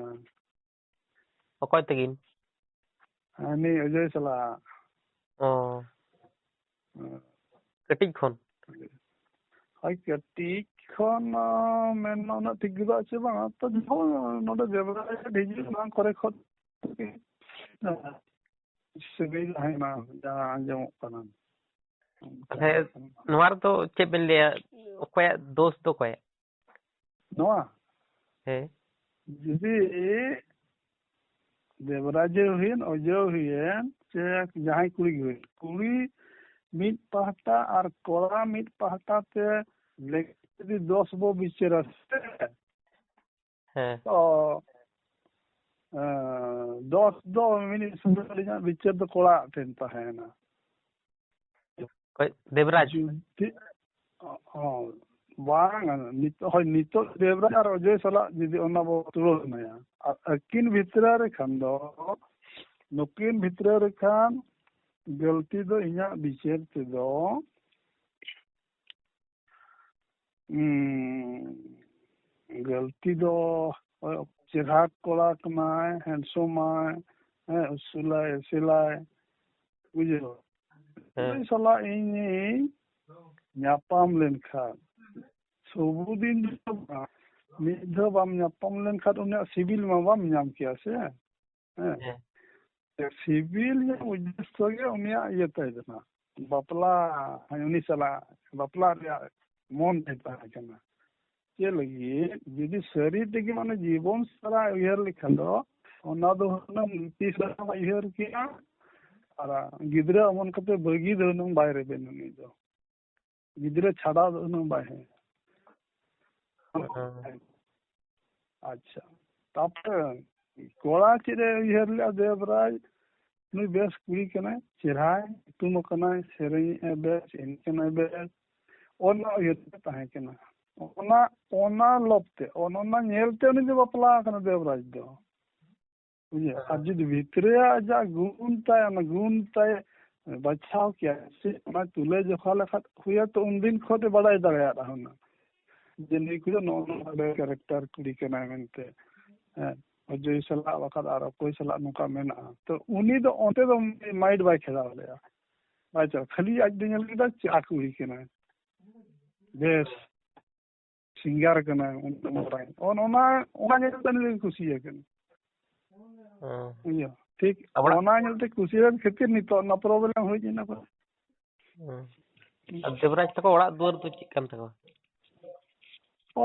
ᱚᱠᱚᱭ ᱛᱟᱹᱠᱤᱱ? ᱦᱟᱹᱱᱤ ᱚᱡᱚᱭ ᱥᱟᱞᱟᱜ᱾ ᱚ᱾ ᱦᱮᱸ᱾ ᱠᱟᱹᱴᱤᱡ ᱠᱷᱚᱱ? ᱦᱳᱭ, ᱠᱟᱹᱴᱤᱡ ᱠᱷᱚᱱ, ᱟᱸ, ᱢᱮᱱ ᱢᱟ ᱩᱱᱟᱹᱜ ᱴᱷᱤᱠ ᱜᱮ ᱵᱟᱝ, ᱛᱚ ᱡᱚᱠᱷᱚᱱ ᱱᱚᱰᱮ ᱫᱮᱵᱽᱨᱟᱡᱽ ᱦᱤᱡᱩᱜ ᱚᱱᱟ ᱠᱚᱨᱮ ᱠᱷᱚᱱ ᱥᱟᱹᱜᱟᱹᱭ ᱛᱟᱦᱮᱸᱱᱟ, ᱡᱟᱦᱟᱸ ᱟᱸᱡᱚᱢᱚᱜ ᱠᱟᱱᱟ᱾ ᱛᱟᱦᱞᱮ ᱱᱚᱣᱟ ᱨᱮᱫᱚ ᱪᱮᱫ ᱵᱮᱱ ᱞᱟᱹᱭᱟ, ᱚᱠᱚᱭᱟᱜ ᱫᱳᱥ ᱫᱚ ᱚᱠᱚᱭᱟᱜ? ᱱᱚᱣᱟ? ᱦᱮᱸ᱾ ᱡᱩᱫᱤ ᱫᱮᱵᱽᱨᱟᱡᱽ ᱦᱩᱭᱮᱱ, ᱚᱡᱚᱭ ᱦᱩᱭᱮᱱ, ᱥᱮ ᱡᱟᱦᱟᱸᱭ ᱠᱩᱲᱤ ᱜᱮ ᱦᱩᱭᱮᱱ, ᱠᱩᱲᱤ ᱢᱤᱫ ᱯᱟᱦᱴᱟ ᱟᱨ ᱠᱚᱲᱟ ᱢᱤᱫ ᱯᱟᱦᱴᱟ ᱛᱮ ᱞᱮᱠ-, ᱡᱩᱫᱤ ᱫᱳᱥ ᱵᱚ ᱵᱤᱪᱟᱹᱨᱟ ᱥᱮ, ᱦᱮᱸ᱾ ᱛᱚ ᱮᱸ, ᱫᱚᱥ ᱫᱚ ᱢᱤᱱᱤᱥ ᱥᱩᱫᱷᱟᱹ ᱟᱹᱞᱤᱧᱟᱜ ᱵᱤᱪᱟᱹᱨ ᱫᱚ ᱠᱚᱲᱟ ᱴᱷᱮᱱ ᱛᱟᱦᱮᱸᱭᱮᱱᱟ᱾ ᱚᱠᱚᱭ? ᱫᱮᱵᱽᱨᱟᱡᱽ? ᱡᱩᱫᱤ, ᱦᱚᱸ, ᱵᱟᱝ, ᱱᱤᱛᱚᱜ, ᱦᱳᱭ, ᱱᱤᱛᱚᱜ ᱫᱮᱵᱽᱨᱟᱡᱽ ᱟᱨ ᱚᱡᱚᱭ ᱥᱟᱞᱟᱜ ᱡᱩᱫᱤ ᱚᱱᱟ ᱵᱚ ᱛᱩᱞᱟᱹᱡᱚᱠᱷᱟᱭᱟ, ᱟᱨ ᱟᱹᱠᱤᱱ ᱵᱷᱤᱛᱨᱤ ᱨᱮ ᱠᱷᱟᱱ ᱫᱚ, ᱱᱩᱠᱤᱱ ᱵᱷᱤᱛᱨᱤ ᱨᱮ ᱠᱷᱟᱱ ᱜᱟᱹᱞᱛᱤ ᱫᱚ ᱤᱧᱟᱹᱜ ᱵᱤᱪᱟᱹᱨ ᱛᱮᱫᱚ, ᱩᱸ, ᱜᱟᱹᱞᱛᱤ ᱫᱚ, ᱦᱳᱭ, ᱪᱮᱨᱦᱟ ᱠᱚᱲᱟ ᱠᱟᱱᱟᱭ, handsome ᱟᱭ, ᱦᱮᱸ, ᱩᱥᱩᱞᱟᱭ, ᱮᱥᱮᱞᱟᱭ, ᱵᱩᱡᱷᱟᱹᱣ? ᱦᱮᱸ᱾ ᱩᱱᱤ ᱥᱟᱞᱟᱜ ᱤᱧ ᱧᱟᱯᱟᱢ ᱞᱮᱱᱠᱷᱟᱱ, ᱥᱚᱵᱩᱫᱤᱱ ᱫᱚ ᱵᱟᱝ, ᱢᱤᱫ ᱫᱷᱟᱣ ᱵᱟᱢ ᱧᱟᱯᱟᱢ ᱞᱮᱱᱠᱷᱟᱱ ᱩᱱᱤᱭᱟᱜ ᱥᱤᱵᱤᱞ ᱢᱟ ᱵᱟᱢ ᱧᱟᱢ ᱠᱮᱭᱟ ᱥᱮ᱾ ᱦᱮᱸ᱾ ᱦᱮᱸ᱾ ᱥᱤᱵᱤᱞ ᱧᱚᱜ ᱩᱫᱽᱫᱮᱥᱥᱚ ᱜᱮ ᱩᱱᱤᱭᱟᱜ ᱤᱭᱟᱹ ᱛᱟᱭ ᱠᱟᱱᱟ, ᱵᱟᱯᱞᱟ, ᱦᱮᱸ, ᱩᱱᱤ ᱥᱟᱞᱟᱜ ᱵᱟᱯᱞᱟ ᱨᱮᱭᱟᱜ ᱢᱚᱱ ᱛᱟᱭ ᱛᱟᱦᱮᱸ ᱠᱟᱱᱟ᱾ ᱪᱮᱫ ᱞᱟᱹᱜᱤᱫ? ᱡᱩᱫᱤ ᱥᱟᱹᱨᱤ ᱛᱮᱜᱮ ᱢᱟᱱᱮ ᱡᱤᱵᱚᱱ ᱥᱟᱨᱟ ᱩᱭᱦᱟᱹᱨ ᱞᱮᱠᱷᱟᱱ ᱫᱚ, ᱚᱱᱟ ᱫᱚ ᱦᱩᱱᱟᱹᱝ ᱛᱤᱥ ᱨᱮᱦᱚᱸ ᱵᱟᱭ ᱩᱭᱦᱟᱹᱨ ᱠᱮᱭᱟ᱾ ᱟᱨ ᱜᱤᱫᱽᱨᱟᱹ ᱚᱢᱚᱱ ᱠᱟᱛᱮ ᱵᱟᱹᱜᱤ ᱫᱚ ᱦᱩᱱᱟᱹᱝ ᱵᱟᱭ ᱨᱮᱵᱮᱱ ᱩᱱᱤ ᱫᱚ᱾ ᱜᱤᱫᱽᱨᱟᱹ ᱪᱷᱟᱰᱟ ᱫᱚ ᱦᱩᱱᱟᱹᱝ ᱵᱟᱭ ᱦᱮᱸ᱾ ᱦᱮᱸ᱾ ᱟᱪᱪᱷᱟ, ᱛᱟᱯᱚᱨᱮ ᱠᱚᱲᱟ ᱪᱮᱫ ᱮ ᱩᱭᱦᱟᱹᱨ ᱞᱮᱫᱼᱟ ᱫᱮᱵᱽᱨᱟᱡᱽ, ᱱᱩᱭ ᱵᱮᱥ ᱠᱩᱲᱤ ᱠᱟᱱᱟᱭ, ᱪᱮᱨᱦᱟᱭ, ᱧᱩᱛᱩᱢ ᱟᱠᱟᱱᱟᱭ, ᱥᱮᱨᱮᱧ ᱮ ᱵᱮᱥ, ᱮᱱᱮᱡ ᱠᱟᱱᱟᱭ ᱵᱮᱥ, ᱚᱱᱟ ᱩᱭᱦᱟᱹᱨ ᱛᱮ ᱛᱟᱦᱮᱸ ᱠᱟᱱᱟ᱾ ᱚᱱᱟ, ᱚᱱᱟ ᱞᱚᱵᱽ ᱛᱮ, ᱚᱱ-, ᱚᱱᱟ ᱧᱮᱞ ᱛᱮ ᱩᱱᱤ ᱫᱚ ᱵᱟᱯᱞᱟ ᱟᱠᱟᱱᱟ ᱫᱮᱵᱽᱨᱟᱡᱽ ᱫᱚ᱾ ᱵᱩᱡᱷᱟᱹᱣ? ᱟᱨ ᱡᱩᱫᱤ ᱵᱷᱤᱛᱨᱤ ᱨᱮ ᱟᱡᱟᱜ ᱜᱩᱱ ᱛᱟᱭ, ᱚᱱᱟ ᱜᱩᱱ ᱛᱟᱭ ᱵᱟᱪᱷᱟᱣ ᱠᱮᱭᱟ, ᱥᱮ ᱚᱱᱟ ᱛᱩᱞᱟᱹ ᱡᱚᱠᱷᱟ ᱞᱮᱠᱷᱟᱱ ᱦᱩᱭᱟ ᱛᱚ ᱩᱱᱫᱤᱱ ᱠᱷᱚᱱ ᱮ ᱵᱟᱲᱟᱭ ᱫᱟᱲᱮᱭᱟᱜᱼᱟ ᱦᱩᱱᱟᱹᱝ᱾ ᱡᱮ ᱱᱩᱭ ᱠᱩᱲᱤ ᱫᱚ ᱱᱚᱜᱼᱚ ᱱᱚᱣᱟ ᱵᱮ character ᱠᱩᱲᱤ ᱠᱟᱱᱟᱭ ᱢᱮᱱᱛᱮ, ᱦᱮᱸ, ᱚᱡᱚᱭ ᱥᱟᱞᱟᱜ ᱵᱟᱠᱷᱟᱱ ᱟᱨ ᱚᱠᱚᱭ ᱥᱟᱞᱟᱜ ᱱᱚᱝᱠᱟ ᱢᱮᱱᱟᱜᱼᱟ, ᱛᱚ ᱩᱱᱤ ᱫᱚ ᱚᱱᱛᱮ ᱫᱚ mind ᱵᱟᱭ ᱠᱷᱮᱞᱟᱣ ᱞᱮᱜᱼᱟ, ᱵᱟᱭ ᱪᱟᱞᱟᱜ, ᱠᱷᱟᱹᱞᱤ ᱟᱡ ᱫᱚ ᱧᱮᱞ ᱠᱮᱫᱟ ᱪᱟ ᱠᱩᱲᱤ ᱠᱟᱱᱟᱭ, ᱵᱮᱥ singer ᱠᱟᱱᱟᱭ, ᱩᱱᱟᱹᱜ ᱢᱟᱨᱟᱝ, ᱚᱱ-, ᱚᱱᱟ, ᱚᱱᱟ ᱧᱮᱞ ᱛᱮ ᱩᱱᱤ ᱫᱚᱭ ᱠᱩᱥᱤ ᱟᱠᱟᱱᱟ᱾ ᱦᱮᱸ᱾ ᱵᱩᱡᱷᱟᱹᱣ? ᱴᱷᱤᱠ, ᱟᱵᱚᱱᱟᱜ ᱚᱱᱟ ᱧᱮᱞ ᱛᱮ ᱠᱩᱥᱤ ᱟᱠᱟᱱ ᱠᱷᱟᱹᱛᱤᱨ ᱱᱤᱛᱚᱜ ᱚᱱᱟ problem ᱦᱩᱭ ᱮᱱᱟ᱾ ᱦᱮᱸ᱾ ᱟᱨ ᱫᱮᱵᱽᱨᱟᱡᱽ ᱛᱟᱠᱚ ᱚᱲᱟᱜ ᱫᱩᱣᱟᱹᱨ ᱫᱚ ᱪᱮᱫ ᱠᱟᱱ ᱛᱟᱠᱚᱣᱟ?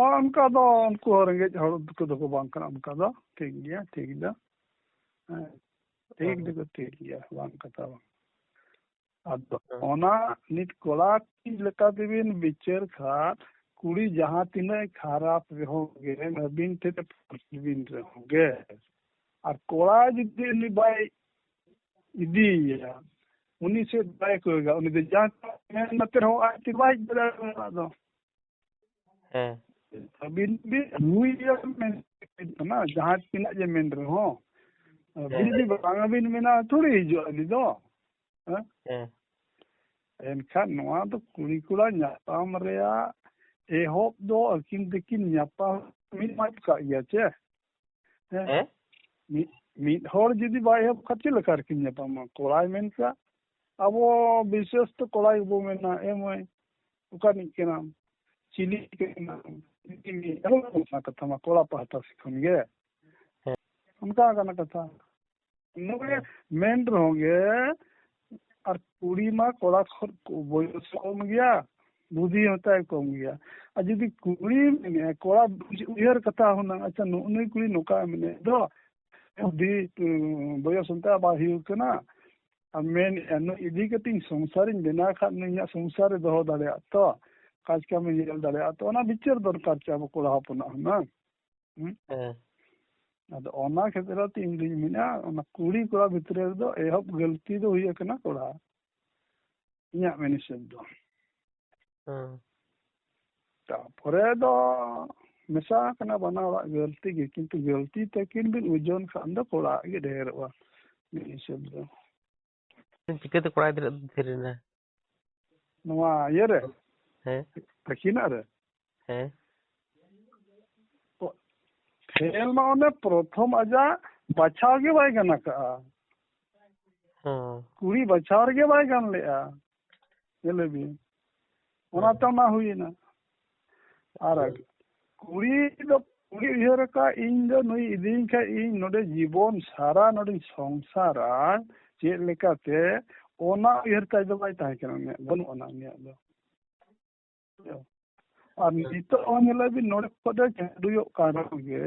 ᱚᱱᱠᱟ ᱫᱚ ᱩᱱᱠᱩ ᱦᱚᱸ ᱨᱮᱸᱜᱮᱡ ᱦᱚᱲ ᱠᱚᱫᱚ ᱠᱚ ᱵᱟᱝ ᱠᱟᱱᱟ, ᱚᱱᱠᱟ ᱫᱚ ᱴᱷᱤᱠ ᱜᱮᱭᱟ, ᱴᱷᱤᱠ ᱫᱚ᱾ ᱦᱮᱸ, ᱴᱷᱤᱠ ᱫᱚᱠᱚ ᱴᱷᱤᱠ ᱜᱮᱭᱟ, ᱵᱟᱝ ᱠᱟᱛᱷᱟ ᱵᱟᱝ᱾ ᱟᱫᱚ ᱦᱮᱸ᱾ ᱚᱱᱟ ᱱᱤᱛ ᱠᱚᱲᱟ ᱠᱩᱲᱤ ᱞᱮᱠᱟ ᱛᱮᱵᱤᱱ ᱵᱤᱪᱟᱹᱨ ᱠᱷᱟᱱ, ᱠᱩᱲᱤ ᱡᱟᱦᱟᱸ ᱛᱤᱱᱟᱹᱜ ᱠᱷᱟᱨᱟᱯ ᱨᱮᱦᱚᱸ ᱜᱮ, ᱟᱹᱵᱤᱱ ᱴᱷᱮᱱ ᱯᱷᱚᱨᱥ ᱵᱤᱱ ᱨᱮᱦᱚᱸ ᱜᱮ, ᱟᱨ ᱠᱚᱲᱟ ᱡᱩᱫᱤ ᱩᱱᱤ ᱵᱟᱭ ᱤᱫᱤᱭᱮᱭᱟ, ᱩᱱᱤ ᱥᱮᱫ ᱵᱟᱭ ᱠᱚᱭᱚᱜᱟ, ᱩᱱᱤ ᱫᱚ ᱡᱟᱦᱟᱸ ᱢᱮᱱ ᱱᱚᱛᱮ ᱨᱮᱦᱚᱸ ᱟᱡ ᱛᱮ ᱵᱟᱭ ᱦᱮᱡ ᱫᱟᱲᱮᱭᱟᱜᱼᱟ ᱚᱲᱟᱜ ᱫᱚ᱾ ᱦᱮᱸ ᱟᱹᱵᱤᱱ ᱵᱤᱱ ᱟᱹᱜᱩᱭᱮᱭᱟ ᱢᱮᱱ ᱠᱟᱱᱟ, ᱡᱟᱦᱟᱸ ᱛᱤᱱᱟᱹᱜ ᱡᱮ ᱢᱮᱱ ᱨᱮᱦᱚᱸ, ᱟᱹᱵᱤᱱ ᱦᱮᱸ᱾ ᱡᱩᱫᱤ ᱵᱟᱝ ᱟᱹᱵᱤᱱ ᱢᱮᱱᱟ, ᱛᱷᱚᱲᱤ ᱦᱤᱡᱩᱜᱼᱟ ᱩᱱᱤ ᱫᱚ᱾ ᱦᱮᱸ? ᱦᱮᱸ ᱮᱱᱠᱷᱟᱱ ᱱᱚᱣᱟ ᱫᱚ ᱠᱩᱲᱤ ᱠᱚᱲᱟ ᱧᱟᱯᱟᱢ ᱨᱮᱭᱟᱜ ᱮᱦᱚᱵ ᱫᱚ ᱟᱹᱠᱤᱱ ᱛᱮᱠᱤᱱ ᱧᱟᱯᱟᱢ ᱢᱤᱫ ᱢᱟ ᱠᱟᱜ ᱜᱮᱭᱟ ᱪᱮ? ᱦᱮᱸ? ᱦᱮᱸ ᱢᱤᱫ, ᱢᱤᱫ ᱦᱚᱲ ᱡᱩᱫᱤ ᱵᱟᱭ ᱮᱦᱚᱵ ᱠᱷᱟᱱ ᱪᱮᱫ ᱞᱮᱠᱟ ᱨᱮᱠᱤᱱ ᱧᱟᱯᱟᱢᱟ? ᱠᱚᱲᱟᱭ ᱢᱮᱱ ᱠᱟᱜ, ᱟᱵᱚ ᱵᱤᱥᱮᱥ ᱛᱚ ᱠᱚᱲᱟ ᱜᱮᱵᱚ ᱢᱮᱱᱟ, "ᱮ ᱢᱟᱹᱭ, ᱚᱠᱟ ᱨᱤᱱᱤᱡ ᱠᱟᱱᱟᱢ? ᱪᱤᱞᱤ ᱠᱟᱱᱟᱢ?" ᱚᱱᱟ ᱠᱟᱛᱷᱟ ᱢᱟ ᱠᱚᱲᱟ ᱯᱟᱦᱴᱟ ᱥᱮᱫ ᱠᱷᱚᱱ ᱜᱮ᱾ ᱦᱮᱸ᱾ ᱚᱱᱠᱟ ᱠᱟᱱᱟ ᱠᱟᱛᱷᱟ᱾ ᱱᱚᱰᱮ ᱦᱮᱸ᱾ ᱢᱮᱱ ᱨᱮᱦᱚᱸ ᱜᱮ, ᱟᱨ ᱠᱩᱲᱤ ᱢᱟ ᱠᱚᱲᱟ ᱠᱷᱚᱱ ᱠᱚ ᱵᱚᱭᱚᱥ ᱠᱚᱢ ᱜᱮᱭᱟ, ᱵᱩᱫᱷᱤ ᱦᱚᱸ ᱛᱟᱭ ᱠᱚᱢ ᱜᱮᱭᱟ᱾ ᱟᱨ ᱡᱩᱫᱤ ᱠᱩᱲᱤ ᱢᱮᱱᱮᱜᱼᱟ, ᱠᱚᱲᱟ ᱩᱭᱦᱟᱹᱨ ᱠᱟᱛᱷᱟ ᱦᱩᱱᱟᱹᱝ, ᱟᱪᱪᱷᱟ, ᱱᱩᱜᱼᱩ ᱱᱩᱭ ᱠᱩᱲᱤ ᱱᱚᱝᱠᱟ ᱢᱮᱱᱮᱫ ᱫᱚ, ᱵᱩᱫᱷᱤ, ᱩᱸ, ᱵᱚᱭᱚᱥ ᱚᱱᱛᱮ ᱟᱵᱟᱨ ᱦᱩᱭᱩᱜ ᱠᱟᱱᱟ, ᱟᱨ ᱢᱮᱱᱮᱫᱼᱟ, ᱱᱩᱭ ᱤᱫᱤ ᱠᱟᱛᱮ ᱤᱧ ᱥᱚᱝᱥᱟᱨᱤᱧ ᱵᱮᱱᱟᱣ ᱠᱷᱟᱱ, ᱱᱩᱭ ᱤᱧᱟᱹᱜ ᱥᱚᱝᱥᱟᱨ ᱨᱮ ᱫᱚᱦᱚ ᱫᱟᱲᱮᱭᱟᱜ ᱛᱚ, ᱠᱟᱡᱽ ᱠᱟᱢᱮ ᱧᱮᱞ ᱫᱟᱲᱮᱭᱟᱜ ᱛᱚ, ᱚᱱᱟ ᱵᱤᱪᱟᱹᱨ ᱫᱚᱨᱠᱟᱨ ᱪᱮ ᱟᱵᱚ ᱠᱚᱲᱟ ᱦᱚᱯᱚᱱᱟᱜ ᱦᱩᱱᱟᱹᱝ᱾ ᱦᱩᱸ? ᱦᱮᱸ᱾ ᱟᱫᱚ ᱚᱱᱟ ᱠᱷᱮᱛᱨᱮ ᱛᱮ ᱤᱧ ᱫᱩᱧ ᱢᱮᱱᱟ, ᱚᱱᱟ ᱠᱩᱲᱤ ᱠᱚᱲᱟ ᱵᱷᱤᱛᱨᱤ ᱨᱮᱫᱚ ᱮᱦᱚᱵ ᱜᱟᱹᱞᱛᱤ ᱫᱚ ᱦᱩᱭ ᱟᱠᱟᱱᱟ ᱠᱚᱲᱟ, ᱤᱧᱟᱹᱜ ᱢᱮᱱ ᱦᱤᱥᱟᱹᱵ ᱫᱚ᱾ ᱦᱮᱸ᱾ ᱛᱟᱯᱚᱨᱮ ᱫᱚ ᱢᱮᱥᱟ ᱟᱠᱟᱱᱟ ᱵᱟᱱᱟ ᱦᱚᱲᱟᱜ ᱜᱟᱹᱞᱛᱤ ᱜᱮ, ᱠᱤᱱᱛᱩ ᱜᱟᱹᱞᱛᱤ ᱛᱟᱹᱠᱤᱱ ᱵᱤᱱ ᱳᱡᱚᱱ ᱠᱷᱟᱱ ᱫᱚ ᱠᱚᱲᱟᱣᱟᱜ ᱜᱮ ᱰᱷᱮᱨᱚᱜᱼᱟ, ᱢᱤᱫ ᱦᱤᱥᱟᱹᱵ ᱫᱚ᱾ ᱪᱤᱠᱟᱹᱛᱮ ᱠᱚᱲᱟ ᱜᱤᱫᱽᱨᱟᱹ ᱫᱚ ᱛᱷᱤᱨ ᱮᱱᱟ? ᱱᱚᱣᱟ ᱤᱭᱟᱹ ᱨᱮ, ᱦᱮᱸ᱾ ᱛᱟᱹᱠᱤᱱᱟᱜ ᱨᱮ, ᱦᱮᱸ᱾ ᱯᱷᱮᱞ ᱢᱟ ᱚᱱᱮ ᱯᱨᱚᱛᱷᱚᱢ ᱟᱡᱟᱜ ᱵᱟᱪᱷᱟᱣ ᱜᱮ ᱵᱟᱭ ᱜᱟᱱ ᱟᱠᱟᱫᱼᱟ᱾ ᱦᱮᱸ᱾ ᱠᱩᱲᱤ ᱵᱟᱪᱷᱟᱣ ᱨᱮᱜᱮ ᱵᱟᱭ ᱜᱟᱱ ᱞᱮᱫᱼᱟ, ᱧᱮᱞᱮ ᱵᱤᱱ, ᱚᱱᱟᱛᱮ ᱦᱮᱸ᱾ ᱚᱱᱟ ᱦᱩᱭᱮᱱᱟ᱾ ᱟᱨ ᱦᱮᱸ᱾ ᱠᱩᱲᱤ ᱫᱚ, ᱠᱩᱲᱤ ᱩᱭᱦᱟᱹᱨ ᱟᱠᱟᱫ, ᱤᱧ ᱫᱚ ᱱᱩᱭ ᱤᱫᱤᱭᱤᱧ ᱠᱷᱟᱡ ᱤᱧ ᱱᱚᱰᱮ ᱡᱤᱵᱚᱱ ᱥᱟᱨᱟ ᱱᱚᱰᱮᱧ ᱥᱚᱝᱥᱟᱨᱟ, ᱪᱮᱫ ᱞᱮᱠᱟᱛᱮ, ᱚᱱᱟ ᱩᱭᱦᱟᱹᱨ ᱛᱟᱭ ᱫᱚ ᱵᱟᱭ ᱛᱟᱦᱮᱸ ᱠᱟᱱᱟ, ᱩᱱᱤᱭᱟᱜ ᱵᱟᱹᱱᱩᱜ ᱟᱱᱟ ᱩᱱᱤᱭᱟᱜ ᱫᱚ᱾ ᱟᱨ ᱱᱤᱛᱚᱜ ᱦᱚᱸ ᱧᱮᱞᱮ ᱵᱤᱱ, ᱱᱚᱰᱮ ᱠᱷᱚᱱ ᱫᱚ ᱪᱟᱹᱰᱩᱭᱚᱜ ᱠᱟᱱ ᱨᱮᱦᱚᱸ ᱜᱮ,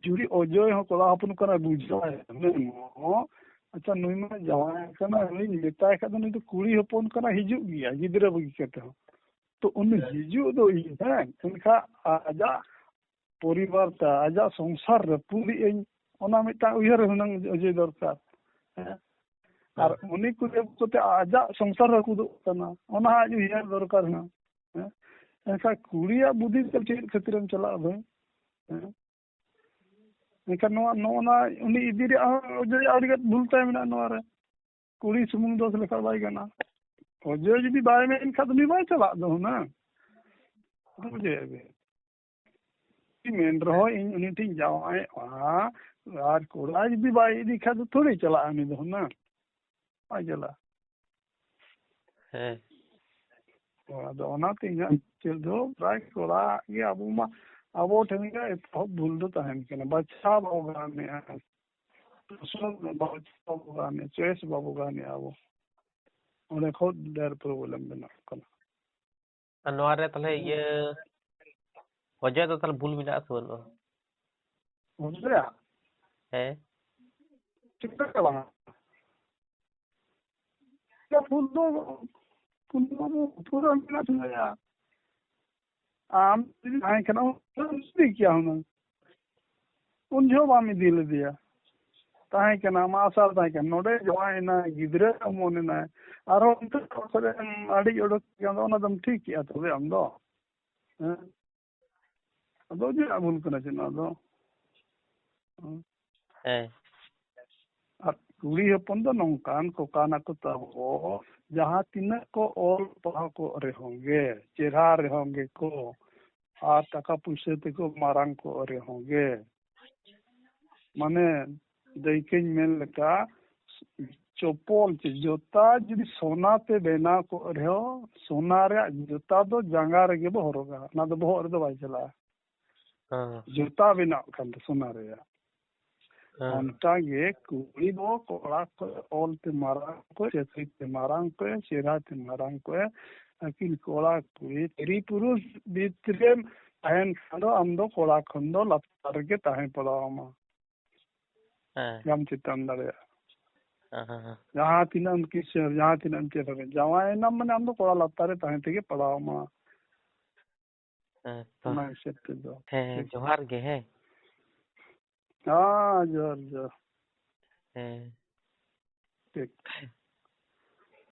ᱡᱩᱫᱤ ᱚᱡᱚᱭ ᱦᱚᱸ ᱠᱚᱲᱟ ᱦᱚᱯᱚᱱ ᱠᱟᱱᱟᱭ, ᱵᱩᱡᱷᱟᱹᱣᱟᱭ ᱦᱚᱸ, ᱟᱪᱪᱷᱟ, ᱱᱩᱭ ᱢᱟ ᱡᱟᱶᱟᱭ ᱠᱟᱱᱟ, ᱱᱩᱭ ᱢᱮᱛᱟᱭ ᱠᱷᱟᱡ ᱫᱚ ᱱᱩᱭ ᱫᱚ ᱠᱩᱲᱤ ᱦᱚᱯᱚᱱ ᱠᱟᱱᱟᱭ, ᱦᱤᱡᱩᱜ ᱜᱮᱭᱟ ᱜᱤᱫᱽᱨᱟᱹ ᱵᱟᱹᱜᱤ ᱠᱟᱛᱮ ᱦᱚᱸ᱾ ᱛᱚ ᱩᱱᱤ ᱦᱤᱡᱩᱜ ᱫᱚ ᱤᱧ, ᱦᱮᱸ, ᱮᱱᱠᱷᱟᱱ ᱟᱡᱟᱜ ᱯᱚᱨᱤᱵᱟᱨ ᱛᱮ, ᱟᱡᱟᱜ ᱥᱚᱝᱥᱟᱨ ᱨᱟᱹᱯᱩᱫᱮᱜ ᱟᱹᱧ, ᱚᱱᱟ ᱢᱤᱫᱴᱟᱝ ᱩᱭᱦᱟᱹᱨ ᱦᱩᱱᱟᱹᱝ ᱚᱡᱚᱭ ᱫᱚᱨᱠᱟᱨ᱾ ᱦᱮᱸ? ᱟᱨ ᱦᱮᱸ᱾ ᱩᱱᱤ ᱠᱩᱲᱤ ᱟᱹᱜᱩ ᱠᱟᱛᱮ ᱟᱡᱟᱜ ᱥᱚᱝᱥᱟᱨ ᱨᱟᱹᱯᱩᱫᱚᱜ ᱠᱟᱱᱟ, ᱚᱱᱟ ᱟᱡ ᱩᱭᱦᱟᱹᱨ ᱫᱚᱨᱠᱟᱨ ᱦᱩᱱᱟᱹᱝ᱾ ᱦᱮᱸ? ᱮᱱᱠᱷᱟᱱ ᱠᱩᱲᱤᱭᱟᱜ ᱵᱩᱫᱷᱤ ᱛᱮ ᱪᱮᱫ ᱠᱷᱟᱹᱛᱤᱨᱮᱢ ᱪᱟᱞᱟᱜᱼᱟ ᱵᱷᱟᱹᱭ? ᱦᱮᱸ? ᱮᱱᱠᱷᱟᱱ ᱱᱚᱣᱟ, ᱱᱚᱜᱼᱚ ᱱᱟ ᱩᱱᱤ ᱤᱫᱤ ᱨᱮᱭᱟᱜ ᱦᱚᱸ ᱚᱡᱚᱭ ᱟᱹᱰᱤ ᱜᱟᱱ ᱵᱷᱩᱞ ᱛᱟᱭ ᱢᱮᱱᱟᱜᱼᱟ ᱱᱚᱣᱟ ᱨᱮ᱾ ᱠᱩᱲᱤ ᱥᱩᱢᱩᱝ ᱫᱳᱥ ᱞᱮᱠᱷᱟᱱ ᱵᱟᱭ ᱜᱟᱱᱚᱜᱼᱟ᱾ ᱚᱡᱚᱭ ᱡᱩᱫᱤ ᱵᱟᱭ ᱢᱮᱱ ᱠᱷᱟᱱ ᱩᱱᱤ ᱵᱟᱭ ᱪᱟᱞᱟᱜ ᱫᱚ ᱦᱩᱱᱟᱹᱝ᱾ ᱵᱩᱡᱷᱟᱹᱣ ᱵᱤᱱ? ᱢᱮᱱ ᱨᱮᱦᱚᱸ ᱤᱧ ᱩᱱᱤ ᱴᱷᱮᱱ ᱡᱟᱶᱟᱭᱚᱜᱼᱟ, ᱟᱨ ᱠᱚᱲᱟ ᱡᱩᱫᱤ ᱵᱟᱭ ᱤᱫᱤ ᱠᱷᱟᱱ ᱫᱚ ᱛᱷᱚᱲᱤ ᱪᱟᱞᱟᱜᱼᱟ ᱩᱱᱤ ᱫᱚ ᱦᱩᱱᱟᱹᱝ᱾ ᱵᱟᱭ ᱪᱟᱞᱟᱜᱼᱟ᱾ ᱦᱮᱸ᱾ ᱟᱫᱚ ᱚᱱᱟᱛᱮ ᱤᱧᱟᱹᱜ ᱪᱮᱫ ᱫᱚ ᱯᱨᱟᱭ ᱠᱚᱲᱟ ᱜᱮ ᱟᱵᱚ ᱢᱟ, ᱟᱵᱚ ᱴᱷᱮᱱ ᱜᱮ ᱮᱛᱚᱦᱚᱵ ᱵᱷᱩᱞ ᱫᱚ ᱛᱟᱦᱮᱱ ᱠᱟᱱᱟ, ᱵᱟᱪᱷᱟᱣ ᱵᱟᱵᱚ ᱜᱟᱱᱮᱜᱼᱟ, ᱯᱚᱥᱚᱱᱫ ᱵᱟᱵᱚ ᱜᱟᱱᱮᱜᱼᱟ, ᱪᱚᱭᱮᱥ ᱵᱟᱵᱚ ᱜᱟᱱᱮᱜᱼᱟ ᱟᱵᱚ᱾ ᱚᱸᱰᱮ ᱠᱷᱚᱱ ᱰᱷᱮᱨ ᱯᱨᱚᱵᱞᱮᱢ ᱵᱮᱱᱟᱜ ᱠᱟᱱᱟ᱾ ᱟᱨ ᱱᱚᱣᱟ ᱨᱮ ᱛᱟᱦᱞᱮ ᱤᱭᱟᱹ ᱚᱡᱚᱭ ᱫᱚ ᱛᱟᱦᱞᱮ ᱵᱷᱩᱞ ᱢᱮᱱᱟᱜᱼᱟ ᱥᱮ ᱵᱟᱹᱱᱩᱜᱼᱟ? ᱚᱡᱚᱭᱟᱜ? ᱦᱮᱸ᱾ ᱪᱮᱫ ᱞᱮᱠᱟ ᱵᱟᱝ? ᱵᱷᱩᱞ ᱫᱚ ᱯᱩᱨᱟᱹ ᱢᱮᱱᱟᱜ ᱛᱤᱧᱟ᱾ ᱟᱢ ᱡᱩᱫᱤ ᱛᱟᱦᱮᱸ ᱠᱟᱱᱟ, ᱩᱱ ᱡᱩᱫᱤ ᱠᱮᱭᱟ ᱦᱩᱱᱟᱹᱝ᱾ ᱩᱱ ᱡᱚᱦᱚᱜ ᱵᱟᱢ ᱤᱫᱤ ᱞᱮᱫᱮᱭᱟ᱾ ᱛᱟᱦᱮᱸ ᱠᱟᱱᱟ, ᱟᱢᱟᱜ ᱟᱥᱟ ᱨᱮ ᱛᱟᱦᱮᱸ ᱠᱟᱱᱟ᱾ ᱱᱚᱰᱮ ᱡᱟᱶᱟᱭ ᱮᱱᱟᱭ, ᱜᱤᱫᱽᱨᱟᱹ ᱚᱢᱚᱱ ᱮᱱᱟᱭ, ᱟᱨᱦᱚᱸ ᱚᱱᱛᱮ ᱚᱲᱟᱜ ᱠᱷᱚᱱ ᱮᱢ ᱟᱹᱰᱤ ᱚᱰᱚᱠ ᱠᱮᱫᱟ, ᱚᱱᱟ ᱫᱚᱢ ᱴᱷᱤᱠ ᱠᱮᱜᱼᱟ ᱛᱚᱵᱮ ᱟᱢ ᱫᱚ? ᱦᱮᱸ? ᱟᱫᱚ ᱪᱮᱫ ᱵᱷᱩᱞ ᱠᱟᱱᱟ ᱪᱮᱫ ᱱᱚᱣᱟ ᱫᱚ? ᱦᱮᱸ᱾ ᱦᱮᱸ᱾ ᱟᱨ ᱠᱩᱲᱤ ᱦᱚᱯᱚᱱ ᱫᱚ ᱱᱚᱝᱠᱟᱱ ᱠᱚ ᱠᱟᱱᱟ ᱠᱚ ᱛᱟᱵᱚ, ᱡᱟᱦᱟᱸ ᱛᱤᱱᱟᱹᱜ ᱠᱚ ᱚᱞ ᱯᱟᱲᱦᱟᱣ ᱠᱚᱜ ᱨᱮᱦᱚᱸ ᱜᱮ, ᱪᱮᱦᱨᱟ ᱨᱮᱦᱚᱸ ᱜᱮᱠᱚ, ᱟᱨ ᱴᱟᱠᱟ ᱯᱩᱭᱥᱟᱹ ᱛᱮᱠᱚ ᱢᱟᱨᱟᱝ ᱠᱚᱜ ᱨᱮᱦᱚᱸ ᱜᱮ, ᱢᱟᱱᱮ ᱫᱟᱹᱭᱠᱟᱹᱧ ᱢᱮᱱ ᱞᱮᱠᱟ, ᱪᱚᱯᱚᱞ ᱪᱮ ᱡᱩᱛᱟ ᱡᱩᱫᱤ ᱥᱚᱱᱟ ᱛᱮ ᱵᱮᱱᱟᱣ ᱠᱚᱜ ᱨᱮᱦᱚᱸ, ᱥᱚᱱᱟ ᱨᱮᱭᱟᱜ ᱡᱩᱛᱟ ᱫᱚ ᱡᱟᱸᱜᱟ ᱨᱮᱜᱮ ᱵᱚ ᱦᱚᱨᱚᱜᱟ, ᱚᱱᱟ ᱫᱚ ᱵᱚᱦᱚᱜ ᱨᱮᱫᱚ ᱵᱟᱭ ᱪᱟᱞᱟᱜᱼᱟ᱾ ᱦᱮᱸ᱾ ᱡᱩᱛᱟ ᱵᱮᱱᱟᱜ ᱠᱟᱱ ᱫᱚ ᱥᱚᱱᱟ ᱨᱮᱭᱟᱜ᱾ ᱦᱮᱸ᱾ ᱚᱱᱠᱟ ᱜᱮ ᱠᱩᱲᱤ ᱫᱚ ᱠᱚᱲᱟ ᱠᱚ ᱚᱞ ᱛᱮ ᱢᱟᱨᱟᱝ ᱠᱚ, ᱪᱟᱹᱠᱨᱤ ᱛᱮ ᱢᱟᱨᱟᱝ ᱠᱚ, ᱪᱮᱦᱨᱟ ᱛᱮ ᱢᱟᱨᱟᱝ ᱠᱚ, ᱟᱹᱠᱤᱱ ᱠᱚᱲᱟ ᱠᱩᱲᱤ ᱛᱤᱨᱤ ᱯᱩᱨᱩᱥ ᱵᱷᱤᱛ ᱨᱮᱢ ᱛᱟᱦᱮᱱ ᱠᱷᱟᱱ ᱫᱚ ᱟᱢ ᱫᱚ ᱠᱚᱲᱟ ᱠᱷᱚᱱ ᱫᱚ ᱞᱟᱛᱟᱨ ᱨᱮᱜᱮ ᱛᱟᱦᱮᱸ ᱯᱟᱲᱟᱣ ᱟᱢᱟ᱾ ᱦᱮᱸ᱾ ᱵᱟᱢ ᱪᱮᱛᱟᱱ ᱫᱟᱲᱮᱭᱟᱜᱼᱟ᱾ ᱦᱮᱸ, ᱦᱮᱸ, ᱦᱮᱸ᱾ ᱡᱟᱦᱟᱸ ᱛᱤᱱᱟᱹᱜ ᱮᱢ ᱠᱤᱥᱟᱹᱬ, ᱡᱟᱦᱟᱸ ᱛᱤᱱᱟᱹᱜ ᱮᱢ ᱪᱮᱫ ᱨᱮ, ᱡᱟᱶᱟᱭ ᱮᱱᱟᱢ ᱢᱟᱱᱮ ᱟᱢ ᱫᱚ ᱠᱚᱲᱟ ᱞᱟᱛᱟᱨ ᱨᱮ ᱛᱟᱦᱮᱸ ᱛᱮᱜᱮ ᱯᱟᱲᱟᱣ ᱟᱢᱟ᱾ ᱦᱮᱸ ᱛᱚ᱾ ᱚᱱᱟ ᱦᱤᱥᱟᱹᱵ ᱛᱮᱫᱚ᱾ ᱦᱮᱸ, ᱴᱷᱤᱠ᱾ ᱡᱚᱦᱟᱨ ᱜᱮ, ᱦᱮᱸ᱾ ᱦᱮᱸ, ᱡᱚᱦᱟᱨ, ᱡᱚᱦᱟᱨ᱾ ᱦᱮᱸ᱾ ᱴᱷᱤᱠ᱾